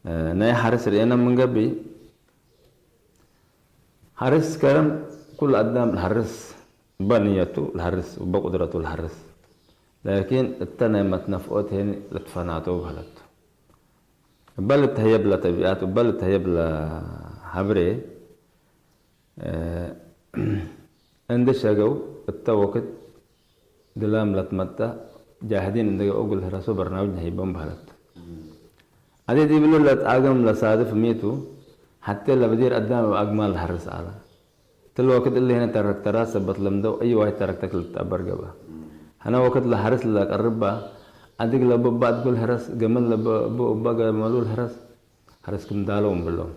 አ፣ ናይ ሐርስ ርኤነ ምን ገብእ፣ ሐርስ ከረም ኩሉ አዳም ለሐርስ፣ እበ ንየቱ ለሐርስ፣ እበ ቁድረቱ ለሐርስ። ላኪን እተ ናይ መትነፍኦት ሄኒ ልትፈናተው በህለት። እበ ልትሀየብ ለጠቢዐት፣ እበ ልትሀየብ ለሐብሬ፣ እ፣ እንዴ ሸገው እተ ወክድ ድላም ለትመጠ ጃህዲን እንዴ ገብአው እግል ልህረሶ በርናምጅ ነሀይቦም በህለት። አዜ ዲብሊ ለትአገም ለሳድፍ ሚ ቱ፣ ሐቴ ለበዲር አዳም እብ አግማል ለሐርስ ዐለ። ትል ወክድ እሊ ህነ ተረክተራት ሰበት ለምደው አይ ዋሕድ ተረክተክ ልትአበር ገብአ። ሐነ ወክድ ለሐርስ ለቀርብ በ፣ አድግ ለቡ እበ አድጉ ልህረስ፣ ገመል ለቡ እበ ገመሉ ልህረስ፣ ሐርስ ክም ዳለው እምብሎም።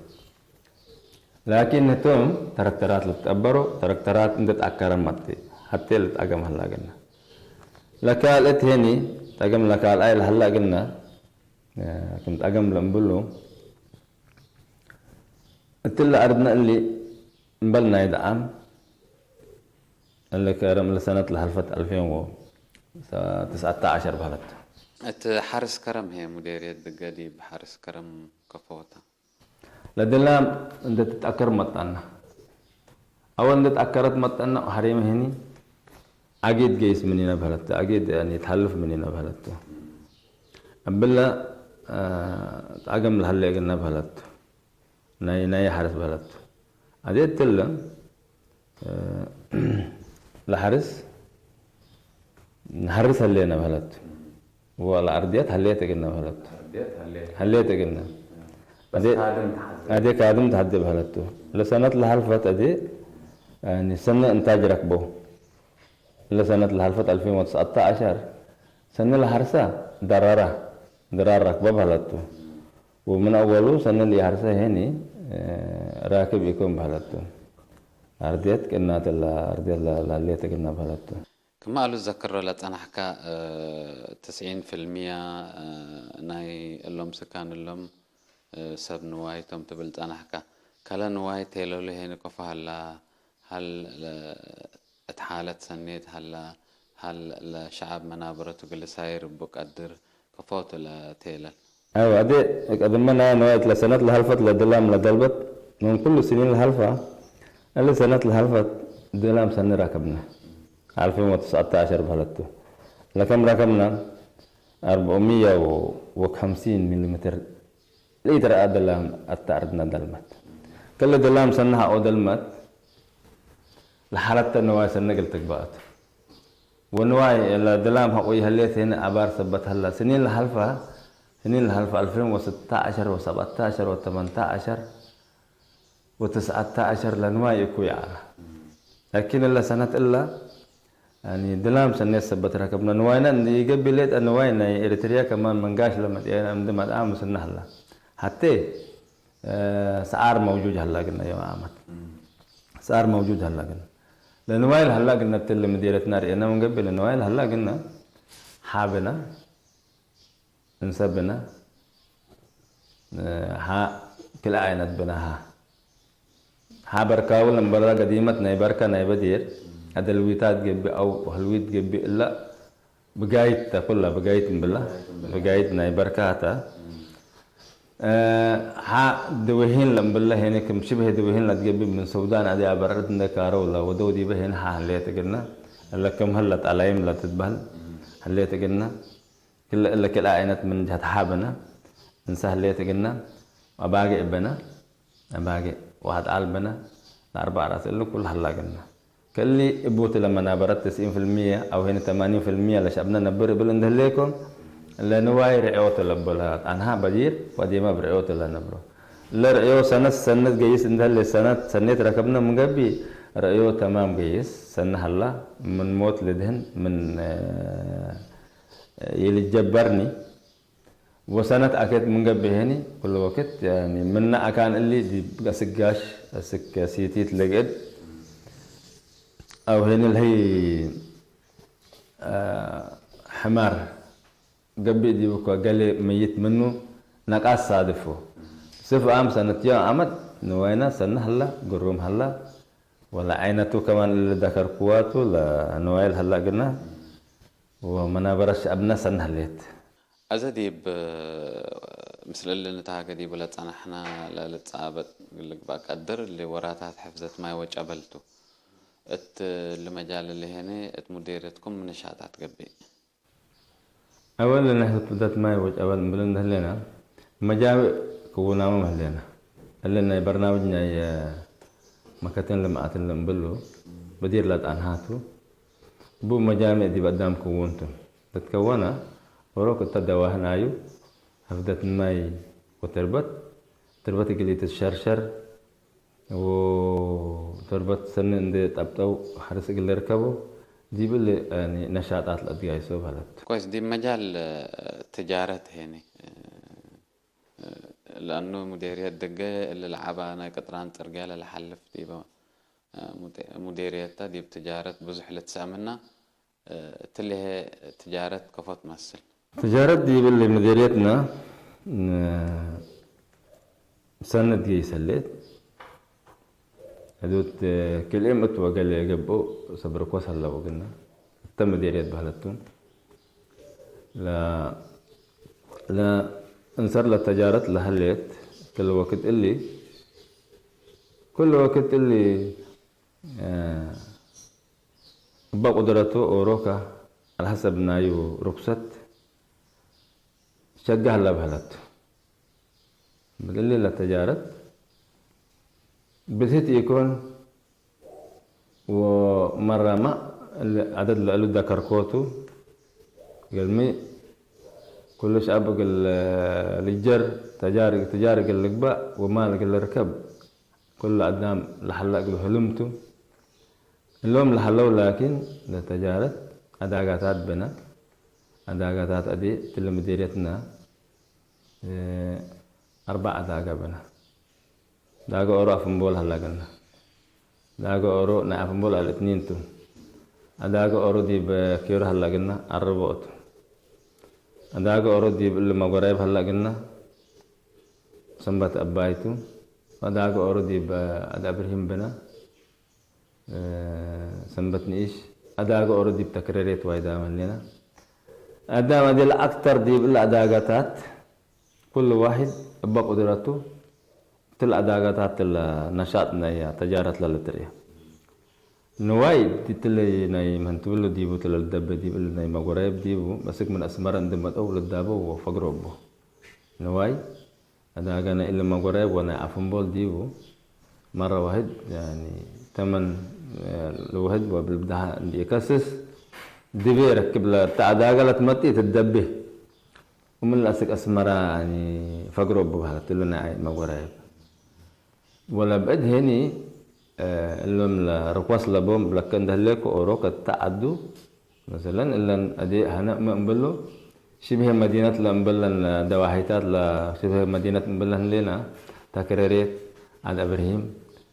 ላኪን ህቶም ተረክተራት ልትአበሮ፣ ተረክተራት እንዴ ተአከረ መጽእ፣ ሐቴ ልትአገም ሀላ እግልነ። ለካልእት ሄኒ፣ ጠገም ለካልአይ ለሀላ እግልነ፣ ክም ጠገም ለእምብሉ፣ እትለ አርድነ እሊ እምበል ናይ ደዓም፣ እሊ ከረም እሊ ሰነት ለሐልፈት አልፌን ወትስዐተ ዐሸር በህለት። እት ሐርስ ከረም ህዬ፣ ሙዴርየት ድገ ዲብ ሐርስ ከረም ከፎ ተ? ለድላም እንዴ ትትአከር መጠነ። አወል እንዴ ተአከረት መጠነ ሐሬመ ህኒ አጌት ገይስ ምኒነ በህለት፣ አጌት ያኒ ተሐልፍ ምኒነ በህለት። እብለ፣ አ፣ ጣገም ለሀሌ እግልነ በህለት። ናይ፣ ናይ ሐርስ በህለት። አዜ እትለ፣ አ፣ ለሐርስ፣ ነሐርስ ሀሌነ በህለት። ወለአርድየት ሀሌት እግልነ በህለት። ሀሌት እግልነ። አዜ፣ አዜ ካድም ተሐዜ በህለቱ። ለሰነት ለሐልፈት አዜ፣ ያኒ ሰኒ እንታጅ ረክበው። ለሰነት ለሐልፈት አልፊን ወትስዐተ ዐሸር ሰኒ ለሐርሰ ደረረ፣ ድራር ረክበ በህለቱ። ወምን አወሉ ሰኒ ለኢሐርሰ ሄኒ ራክብ ኢኮን በህለቱ። አርድየት ቅናት እለ አርድየት ለሀሌት እግልነ በህለቱ። ክመ አሉ ትዘክሮ ለጸናሕከ፣ እ፣ ትስዒን ፍልምየ፣ እ፣ ናይ እሎም ስካን እሎም፣ እ፣ ሰብ ንዋይ ቶም ትብል ጸናሕከ። ከለ ንዋይ ቴለሉ ሄኒ ከፎ ሀላ፣ ሀል ለ-፣ እት ሓለት ሰኔት ሀላ፣ ሀል ለሸዐብ መናበረቱ እግል ሳይር እቡ ቀድር፣ ከፎቱ ለቴለል። አው፣ አዜ ቀድመ ናይ ንዋይ እት ለሰነት ለሐልፈት ለድላም ለደልበት፣ ምን ኩሉ ስኒን ለሐልፈ፣ እሊ ሰነት ለሐልፈት ድላም ሰኒ ረከብነ። አልፊን ወትስዐተ ዐሸር በህለቱ። ለከም ረከብነ? አርበዕምየ ወከምሲን ሚሊሜትር ለኢትረአ ድላም አተ አርድነ ደልመት። ክል ድላም ሰኒ ሐቆ ደልመት፣ ለሐረተ ንዋይ ሰኒ እግል ትግበአት። ወንዋይ ለድላም ሐቆ ይሀሌት ሄነ አባር ሰበት ሀላ። ስኒን ለሐልፈ፣ ስኒን ለሐልፈ አልፊን ወስተ ዐሸር ወሰብዐተ ዐሸር ወተመንተ ዐሸር ወትስዐተ ዐሸር ለንዋይ እኩይ ዐለ። ላኪን እለ ሰነት እለ፣ ያኒ፣ ድላም ሰኔት ሰበት ረከብነ። ንዋይነ እንዲ ኢገብእ ሌጠ ንዋይ ናይ ኤሪትርየ ከማን መንጋሽ ለመጽአነ እንዲ መጥአ ምስልነ ሀላ። ሐቴ፣ እ፣ ሰዓር መውጁጅ ሀላ ግነ፣ የም አመት ሰዓር መውጁጅ ሀላ ግነ። ለንዋይ ለሀላ ግነ እትሊ ምዴርየትነ ርኤነ ምን ገብእ ለንዋይ ለሀላ ግነ ሐ ብነ፣ እንሰ ብነ፣ ሐ ክልኤ አይነት ብነ ሐ። ሐ በርካዊ ለምበላ ገዲመት ናይ በርከ ናይ በዲር አደልዊታት ገብእ አው ህልዊት ገብእ እለ ብጋይት ተ ኩለ ብጋይት እምብላ ብጋይት ናይ በርካ ተ። ሐ ድወሂን ለምብለ ሄነ ክም ሽብሄ ድወሂን ለትገብእ ምን ሱዳን አዲ አበረርት እንደ ካረው ለወደው ዲበ ሄነ ሐ ህሌት እግልነ እለ ክም ህለት አላይም ለትትበህል ህሌት እግልነ። ክለ እለ ክልኤ አይነት ምን ጀሀት ሐ ብነ፣ እንሰ ህሌት እግልነ፣ አባጌዕ ብነ፣ አባጌዕ ወአድዓል ብነ፣ ለአርበዕ ራስ እሊ ኩሉ ሀላ እግልነ። ከእሊ እቡቲ ለመናበረት ትስዒን ፍልምየ አው ሄኒ ተማኒን ፍልምየ ለሸዕብነ ነብር እብል እንዴ ህሌኮ፣ ለንዋይ ርዕዮቱ ለቦ ለአንሃ በዲር ወአዴመ ብርዕዮቱ ለነብሮ። ለርዕዮ ሰነት ሰነት ገይስ እንዴ ህሌት ሰነት ሰኔት ረከብነ ምን ገብእ፣ ርዕዮ ተማም ገይስ ሰኒ ሀላ፣ ምን ሞት ልድህን ምን፣ እ፣ ኢልትጀበርኒ። ወሰነት አኬት ምን ገብእ ሄኒ፣ ኩሉ ወክት፣ ያኒ፣ ምነ አካን እሊ ዲብ አስክ ጋሽ፣ አስክ ሲቲት ልግእድ፣ አው ሄኒ ለህይ፣ አ፣ ሕማር ገብእ ዲብ እኮ ገሌ መይት ምኑ ነቃስ ሳድፎ። ስፍ አም ሰነትዮ አመት ንዋይና ሰኒ ሀላ፣ ግሩም ሀላ፣ ወለ ዓይነቱ ከማን እሊ ደከርክዋቱ ለንዋይል ሀላ ግና፣ ወመናበረት ሸዐብነ ሰኒ ህሌት። አዜ ዲብ ምስል እሊ ንትሃጌ ዲቡ ለጸናሕነ ለልትጻበጥ እግል ልግበእ ቀድር፣ እሊ ወራታት ሕፍዘት ማይ ወጨበል ቱ። እት እሊ መጃል እሊ ሄነ እት ሙዴርየትኩም ምን ነሻጣት ገብእ? አወል እነ ሕፍዘት ማይ ወጨበል እምብል እንዴ ህሌነ፣ መጃምዕ ክውናምም ህሌነ። እሊ ናይ በርናምጅ ናይ መከተን ልምዓት እሊ እምብሉ በዲር ለአጣንሃቱ። እቡ መጃምዕ ዲብ አዳም ክውን ቱ። ለትከወነ ኦሮክ እተ ደዋህ ናዩ፣ ሕፍዘት ማይ ወትርበት፣ ትርበት እግል ኢትትሸርሸር ወትርበት ሰኒ እንዴ ጠብጠው ሐርስ እግል ልርከቦ፣ ዲብ እሊ፣ ያኒ፣ ነሻጣት ለአትጋይሶ በህለት። ኮይስ፣ ዲብ መጃል ትጃረት ሄኒ፣ ለአኑ ሙዴርየት ድገ እሊ ለዐበ ናይ ቅጥራን ጽርግያ ለለሐልፍ ዲበ፣ ሙዴ-፣ ሙዴርየት ተ፣ ዲብ ትጃረት ብዙሕ ልትሰእ ምና፣ እትሊ ህዬ ትጃረት ከፎ ትመስል። ትጃረት ዲብ እሊ ምዴርየትነ ሰኒ ትገይስ ህሌት። ሕዱድ ክልኤም እት ወገሌ ገብኦ ሰብ ርኮስ ሀለው እግልነ። እተ ምዴርየት በህለት ቱ። ለ-፣ ለእንሰር ለተጃረት ለህሌት ክል ወክድ እሊ፣ ክል ወክድ እሊ፣ እ፣ እበ ቁድረቱ ኦሮከ ዐለ ሐሰብ ናዩ ሩክሰት ሸገ ሀለ በህለት። እሊ ለተጃረት ብዝህት ኢኮን፣ ወመራማ እሊ ዐደድ ለእሉ ደከርኮቱ፣ እግልሚ ኩሉ ሸዐብ እግል ልጀር፣ ተጃር፣ ትጃር እግል ልግበእ ወማል እግል ልርከብ፣ ኩሉ አዳም ለሀለ እግሉ ህልም ቱ። እሎም ለሀለው ላኪን ለተጃረት አዳጋታት ብነ። አዳጋታት አዲ እትሊ ምዲርየትነ፣ እ፣ አርበዕ አዳገ ብነ። ዳገ ኦሮ አፍንቦል ሀለ ግነ። ዳገ ኦሮ ናይ አፍንቦል አልእትኒን ቱ። አዳገ ኦሮ ዲብ ኬሩ ሀለ ግነ አርቦ ቱ። አዳገ ኦሮ ዲብ እሊ መጎራይብ ሀለ ግነ ሰንበት አባይ ቱ። አዳገ ኦሮ ዲብ አድ አብርሂም ብነ። እ፣ ሰንበት ንኢሽ አዳገ ኦሮ ዲብ ተክረሬት ዋይ ዳመ ህሌነ። አዳም አዲ ለአክተር ዲብ እለ አዳጋታት፣ ኩሉ ዋሕድ እበ ቁድረቱ እትለ አዳጋታት እለ ነሻጥ ናይ ተጃረት ለልትርኤ። ንዋይ እትለ ናይ ምን ትብሉ ዲቡ እትለ ልደበ ዲብ እሊ ናይ መጎራይብ ዲቡ፣ በስክ ምን አስመረ እንዴ መጠው ልዳበው ወፈግሮ እቡ። ንዋይ አዳገ ናይ እሊ መጎራይብ ወናይ አፍንቦል ዲቡ መረ ዋሕድ፣ ያኒ፣ ተመን፣ እ፣ ልውህድ ወብልብዳሃ እንዲ ኢከስስ፣ ድቤ ረክብ ለተ አዳገ ለትመጽእ ትትደቤ። ወምን ለአስክ አስመራ፣ ያኒ፣ ፈግሮ እቡ በህለት እሊ ናይ መጎራይብ። ወለብዕድ ሄኒ፣ እ፣ እሎም ለርኮስ ለቦም ለከ እንደ ህሌኮ ኦሮ ከተዐዱ፣ መሰለን፣ እለን አዴ ሀነ እመ እምብሉ፣ ሽብሄ መዲነት ለእምብለን ደዋሂታት ለሽብሄ መዲነት እምብለን ህሌና፣ ተክረሬት፣ አድ አብርሂም፣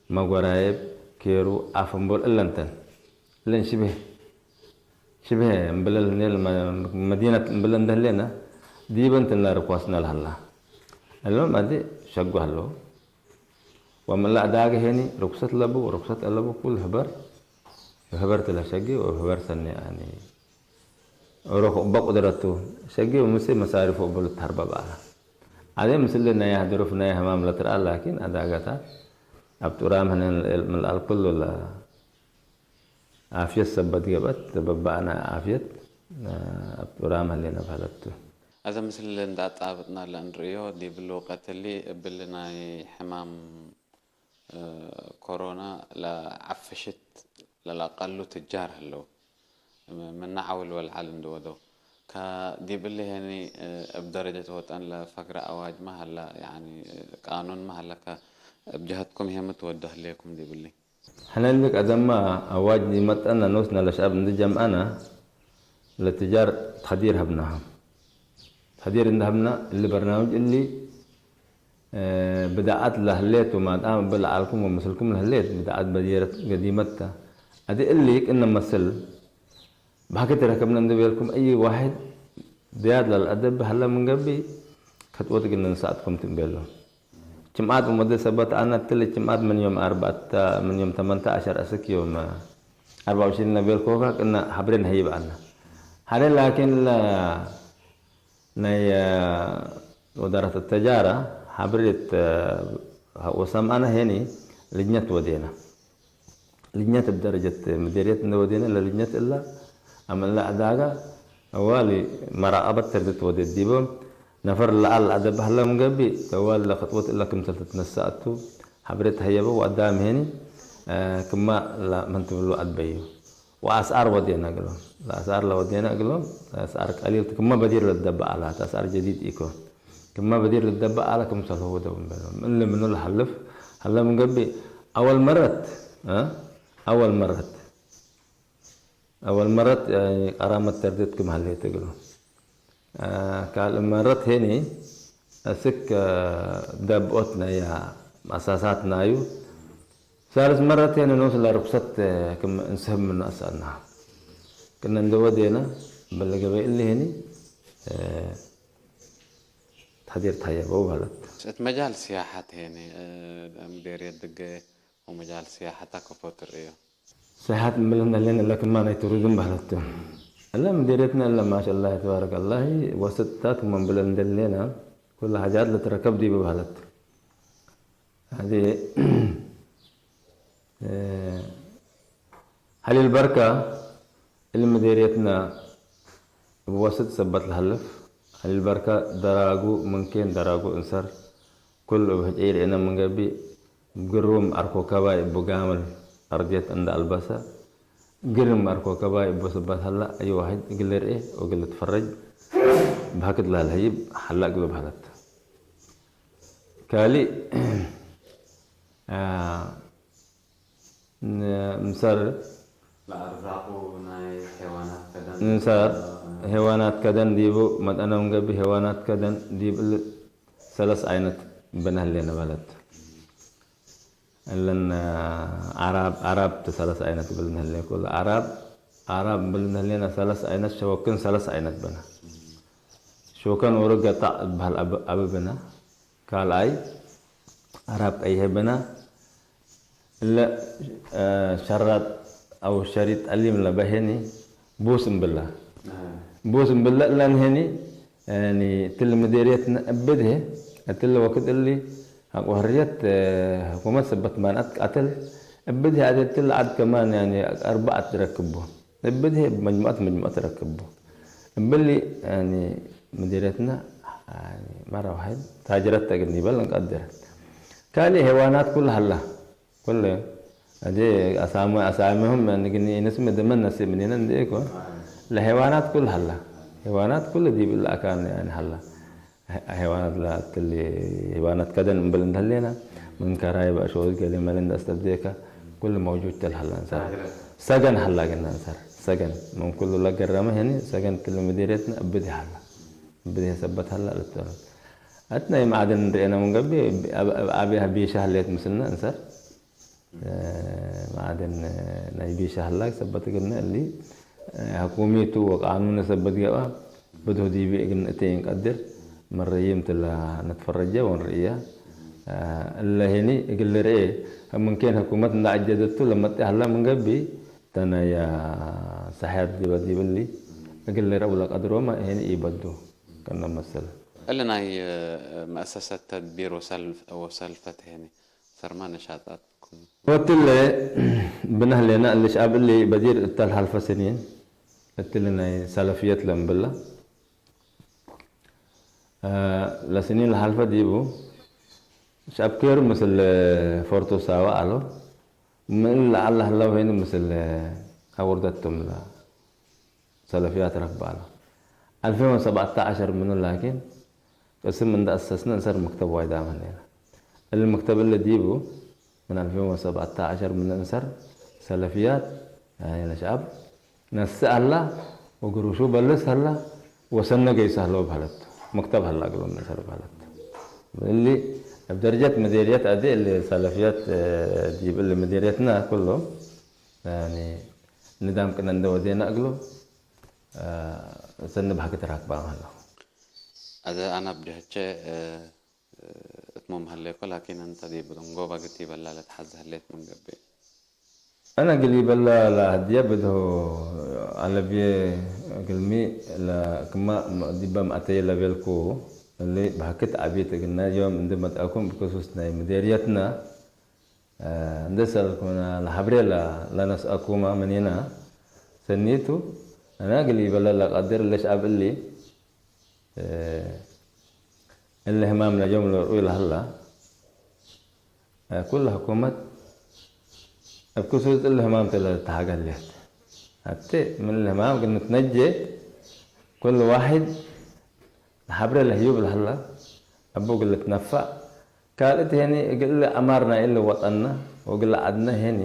መጎራየብ፣ ኬሩ፣ አፍንቦል እለን ተን። እለን ሽብሄ፣ ሽብሄ እምብለን ህሌ መ-፣ መዲነት እምብለን እንደ ህሌና፣ ዲበን ተን ለርኳስና ለሀላ። እሎም አዴ ሸጎ ሀለው። ወምን ለአዳገ ሄኒ ርኩሰት ለቡ፣ ርኩሰት አለቡ ኩል ህበር፣ ህበር ትለ ሸጌ ወህበር ሰኒ አኒ ኦሮክ እበ ቁድረቱ ሸጌ ወምሴ መሳሪፎ እቡ ልትሀርበ በአለ። አዜ ምስል ነያህ ድሩፍ ነያህ ህማም ለትርአ ላኪን አዳገታት አብ ጡራም ህነን ምን ለአል ኩሉ ለ ዓፍየት ሰበት ገብአት፣ በበአነ ዓፍየት አብ ጡራም ህሌነ በህለት ቱ። አዜ ምስል እንዴ አጣብጥና ለእንርእዮ፣ ዲብ እሊ ወቀት እሊ እብሊ ናይ ሕማም ኮሮና ለዐፍሽት ለለአቀሉ ትጃር ህለው፣ ምነ ዐውል ወለዐል እንዴ ወደው። ከዲብ እሊ ሄኒ እብ ደረጀት ወጠን ለፈግረ አዋጅመ ሀለ፣ ያኒ ቃኑንመ ሀለ፣ ከእብ ጀሀትኩም ሄ ሚ ትወዶ ህሌኩም ዲብ እሊ? ሕነ እሊ ቀደምመ አዋጅ ዲብ መጠነ ኖስነ ለሸዐብ እንዴ ጀምዐነ፣ ለትጃር ተሕዲር ሀብናሀ። ተሕዲር እንዴ ሀብነ፣ እሊ በርናምጅ እሊ፣ እ፣ ብድዓት ለህሌት ወማጣም እበ ለዐልኩም ወምስልኩም ለህሌት ብድዓት በዲረት ገዲመት ተ። አዲ እሊ ቅነ መስል በህኪ ትረከብነ እንዴ ቤልኩም፣ አይ ዋሕድ ብያድ ለልአደብ ሀለ ምን ገብእ፣ ከጥወት እግል ንንሰአትኩም ቱ እንቤሎ። ጅምዓት ወመደ ሰበት አነ እትለ ጅምዓት ምን ዮም አርበዕተ፣ ምን ዮም ተመንተ ዐሸር አስክ ዮም አርበዕ ወዕሽሪን ለቤልኮከ ቅነ ሐብሬ ነሀይብ ዐልነ። ሐሬ ላኪን ለ-፣ ናይ ወዛረት ተጃራ ሐብሬት ወሰምዐነ ሄኒ ልጅነት ወዴነ። ልጅነት እብ ደረጀት ምዴርየት እንዴ ወዴነ ለልጅነት እለ አምዕልነ አዳጋ አዋሊ መራቀበት ተርድት ወዴት ዲቦም ነፈር ለአል አደብ ሀለ ምን ገብእ፣ ተዋሊ ለክጥወት እለ ክምሰል ትትነሰእ ቱ ሐብሬ ተሀየበ ወአዳም ሄኒ ክመ ለምን ትብሉ አድበዩ። ወአስዓር ወዴነ እግሎም። ለአስዓር ለወዴነ እግሎም፣ አስዓር ቀሊል ክመ በዲር ልትደበእ አላት፣ አስዓር ጀዲድ ኢኮን። ክመ በዲር ልትደበእ አለ ክምሰልሁ ወደው እንበሎም። እሊ ምኑ ለሐልፍ ሀለ ምን ገብእ፣ አወል መረት፣ እ? አወል መረት አወል መረት፣ ያኒ፣ ቀራመት ተርድት ክም ሀሌት እግሉ። አ፣ ካልእ መረት ሄኒ፣ አስክ፣ አ፣ ደብኦት ነያ፣ አሳሳት ናዩ። ሳልስ መረት ሄኒ፣ ኖስ ለርኩሰት፣ አ፣ ክም እንስህብ ምኑ አሰአልናሀ። ክነ እንደ ወዴነ፣ በለ ገበይ እሊ ሄኒ፣ አ፣ ተሕዲር ተሀየበው በህለት። እት መጃል ስያሐት ሄኒ፣ አ፣ ምዴርየት ድገ ወመጃል ስያሐታ ከፎ ትርእዮ? ሰያሐት እምብል እንደ ህሌነ እለ ክማ ናይ ቱሪዝም በህለት ቱ። እለ ምዴርየትነ እለ ማሻአላህ ተባረከላህ ወሰጥታት ምን ብለን እንደሌና ኩሉ ሓጃት ለትረከብ ዲብ በህለት። ሀዚ፣ እ፣ ሀሊል በርከ እሊ ምዴርየትነ እብ ወስጥ ሰበት ለሀልፍ፣ ሀሊል በርከ ደራጉ ምንኬን ደራጉ እንሰር፣ ኩሉ እብ ህጨይ ርኤነ ምን ገብእ፣ እብ ግሩም አርኮከባይ እቡ ጋምል አርድየት እንደ አልበሰ፣ ግርም አርኮከባይ እቡ ስበት ሀላ፣ አይ ዋሕድ እግል ልርኤ ወእግል ልትፈረጅ በሀክት ለሀልሀይብ ሀላ እግሉ በሀለት። ካልእ፣ አ፣ ን-፣ ምሰር ለአርዛቁ ናይ ሔዋናት ከደን ምሰር ሔዋናት ከደን ዲቡ መጠነ ምን ገብእ፣ ሔዋናት ከደን ዲብ እሊ ሰለስ አይነት ብነ ህሌነ በለት። እለን አራብ፣ አራብ ተ ሰለስ አይነት ብልነ ህሌነ ኩሉ። አራብ፣ አራብ ብልነ ህሌነ ሰለስ አይነት፣ ሸወክን ሰለስ አይነት ብነ። ሾከን ኦሮ ገጣዕ እበህል አብ-፣ አብብነ። ካልኣይ፣ አራብ ቀይሕ ብነ። እለ፣ እ፣ ሸራጥ አው ሸሪጥ አሊም ለበሄኒ ቡስ እምብላ። ቡስ እምብላ እለን ሄኒ፣ ያኒ፣ እትሊ ምዴርየትነ እብድ ህይ፣ እትሊ ወክድ እሊ ሐቆ ሕርየት፣ እ፣ ሕኩመት ሰበት ማንአት ቃትል እብድ ህይ፣ አዜ እትሊ ዐድ ከማን፣ ያኒ፣ አርበዐት ረክቦ። እብድ ህይ እብ መጅሙዐት መጅሙዐት ረክቦ። እብሊ፣ ያኒ፣ ምዲርየትነ፣ ያኒ፣ መረ ዋሕድ ታጅረት ተግል ኒበል እንቀድር። ካሊ ሔዋናት ኩሉ ሀላ። ኩሉ፣ አዜ አሳሚ፣ አሳሚሁም፣ ያኒ፣ ግኒ ኢንስም ደመን ነስእ ምኒነ እንዴ ኢኮን። ለሔዋናት ኩሉ ሀላ። ሔዋናት ኩሉ ዲብ እለ አካን፣ ያኒ፣ ሀላ። ሔዋናት ለአትሊ ሔዋናት ከደን እምብል እንደ ህሌና፣ ምን ከራይ በአሸወዝ ገሌ መለ እንደ አስተብዴከ፣ ኩሉ መውጁድ ተልሀላ እንሰር። ሰገን ሀላ ግና እንሰር። ሰገን ምን ኩሉ ለገረመ ህኒ፣ ሰገን እትሊ ምዲርየትነ እብድ ሀላ። እብድ ሰበት ሀላ ልትበሉ። አትናይ ማዕድን እንርኤነ ምን ገብእ፣ አብ-፣ አብ-፣ አብያ ቢሻ ህሌት ምስልነ እንሰር። እ፣ ማዕድን ናይ ቢሻ ህላክ ሰበት እግልነ እሊ፣ እ፣ ሕኩሚቱ ወቃኑነ ሰበት ገብአ፣ ብድሁ ዲቢ እግል ንእቴ እንቀድር፣ መረይምት ለንትፈረጀ ወንርእያ። እ፣ እለ ሄኒ እግል ልርኤ፣ ምንኬን ሕኩመት እንደ አጀደቱ ለመጤ ሀላ ምን ገብእ፣ ተነያ ሰሕያት ዲበ ዲብ እሊ እግል ልርአው ለቀድሮመ ሄኒ ኢበዱ። ከነ መሰል። እሊ ናይ፣ እ፣ መአሰሰት ተድቢር ወሰልፍ-፣ ወሰልፈት ሄኒ። ሰርማ ነሻጣትኩም። ወእትለ ብነ ህሌና እሊ ሸዐብ እሊ በዲር እተ ለሐልፈ ስኒን፣ እትሊ ናይ ሰለፍየት ለእምብላ፣ አ፣ ለስኒን ለሐልፈ ዲቡ፣ ሸዐብ ኬሩ ምስል ፎርቶ ሳዋ አሎ፣ ምን ለዐለ ህለው ሄኒ ምስል አውርደቶም ለ ሰለፍያት ረክብ አለ። አልፌን ወሰብዐተ ዐሸር ምኑ ላኪን ቅስም እንደ አሰስነ እንሰር መክተብ ዋይዳም ህሌነ። እሊ መክተብ እሊ ዲቡ ምን አልፌን ወሰብዐተ ዐሸር ምኑ እንሰር ሰለፍያት፣ ያኒ ለሸዐብ ነስእ ሀላ ወግሩሹ በልስ ሀላ ወሰነ ገይሰ ሀለው በህለት። መክተብ ሀላ እግሎም እንሰር በህለት። እሊ እብ ደረጀት ምዴርየት አዜ እሊ ሰለፍያት፣ እ፣ ዲብ እሊ ምዴርየትነ ኩሎም ያኒ ንዳም ቅነ እንደ ወዴነ እግሉ፣ እ፣ ሰኒ በሀኪ ትራክባም ሀለው። አዜ አነ እብ ደህቼ፣ እ፣ እትሞም ሀሌኮ፣ ላኪን እንተ ዲብ እንጎ በግት ይበላ ለትሐዜ ህሌት ምን ገብእ። አነ እግል ይበላ ለሀድየ ብድሁ አለብዬ እግልሚ ለክማ ዲበ መአተየ ለቤልኩ እሊ በሀኪት ዐቢት እግልነ ዮም እንዲ መጽአኩም ብክሱስ ናይ ምዴርየትነ እ፣ እንዴ ሰአልኩምነ ለሐብሬ ለ-፣ ለነስአኩመ ምኒነ ሰኒቱ፣ አነ እግል ኢበለ ለቀድር ለሸዐብ እሊ፣ እ፣ እሊ ህማም ለዮም ለርኡይ ለሀላ፣ እ፣ ኩለ ሕኩመት እብ ክሱስ እሊ ህማም ተ ለልትሃገ ህሌት። አቴ ምን እሊ ህማም እግል ንትነጄ፣ ኩሉ ዋሕድ ለሐብሬ ለህዩብ ለሀላ፣ እቡ እግል ልትነፈዕ፣ ካልእት ሄኒ እግል አማር ናይ እሊ ወጠንነ ወእግል ዐድነ ሄኒ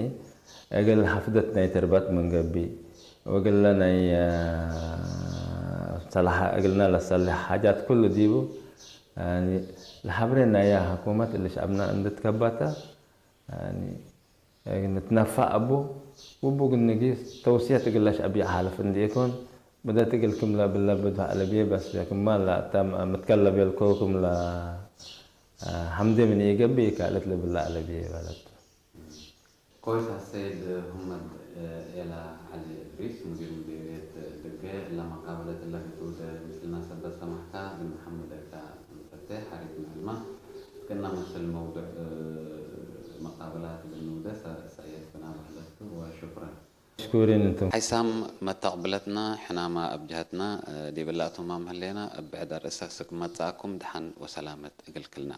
እግል ሐፍደት ናይ ተርበት ምን ገብእ፣ ወእግለ ናይ፣ አ፣ ሰለሐ፣ እግልነ ለሰልሕ ሓጃት ኩሉ ዲቡ፣ ያኒ፣ ለሐብሬ ናያ ሕኩመት እሊ ሸዐብና እንዴ ትከበተ፣ ያኒ፣ እግል ንትነፈዕ እቡ፣ ወእቡ እግል ንጊስ ተውስየት እግል ለሸዐብ ይሓልፍ እንዴ ኢኮን፣ ብደት እግል ክም ለብለ ብድሁ አለብዬ በስ ክማ ለአተ ምትከል ለቤልኮ ክም ለ፣ ሐምዴ ምን ኢገብእ ካልእት ለብለ አለብዬ በለት። ኮይስ አሰይድ ሁመድ ኤላ ዐሊ እድሪስ ሙዲር ሙዲርየት ድገ ለመቃበለት እለ ግዱደ ምስልና ሰበት ሰማሕታ እግል ነሐምደከ እንፈቴ ሐሪት ንዕልመ። እስክና መስል መውዱዕ መቃበላት እግል ንውዴ ሰእየት ብና በህለት ቱ ወሹክረን። መሽኩሪን እንቱም። ሐይሳም መተቅብለትና ሕናመ እብ ጀሀትና ዲብለ አቶማም ህሌና። እብ ብዕድ አርእሰ እስክ መጽአኩም ደሐን ወሰላመት እግል ክልና።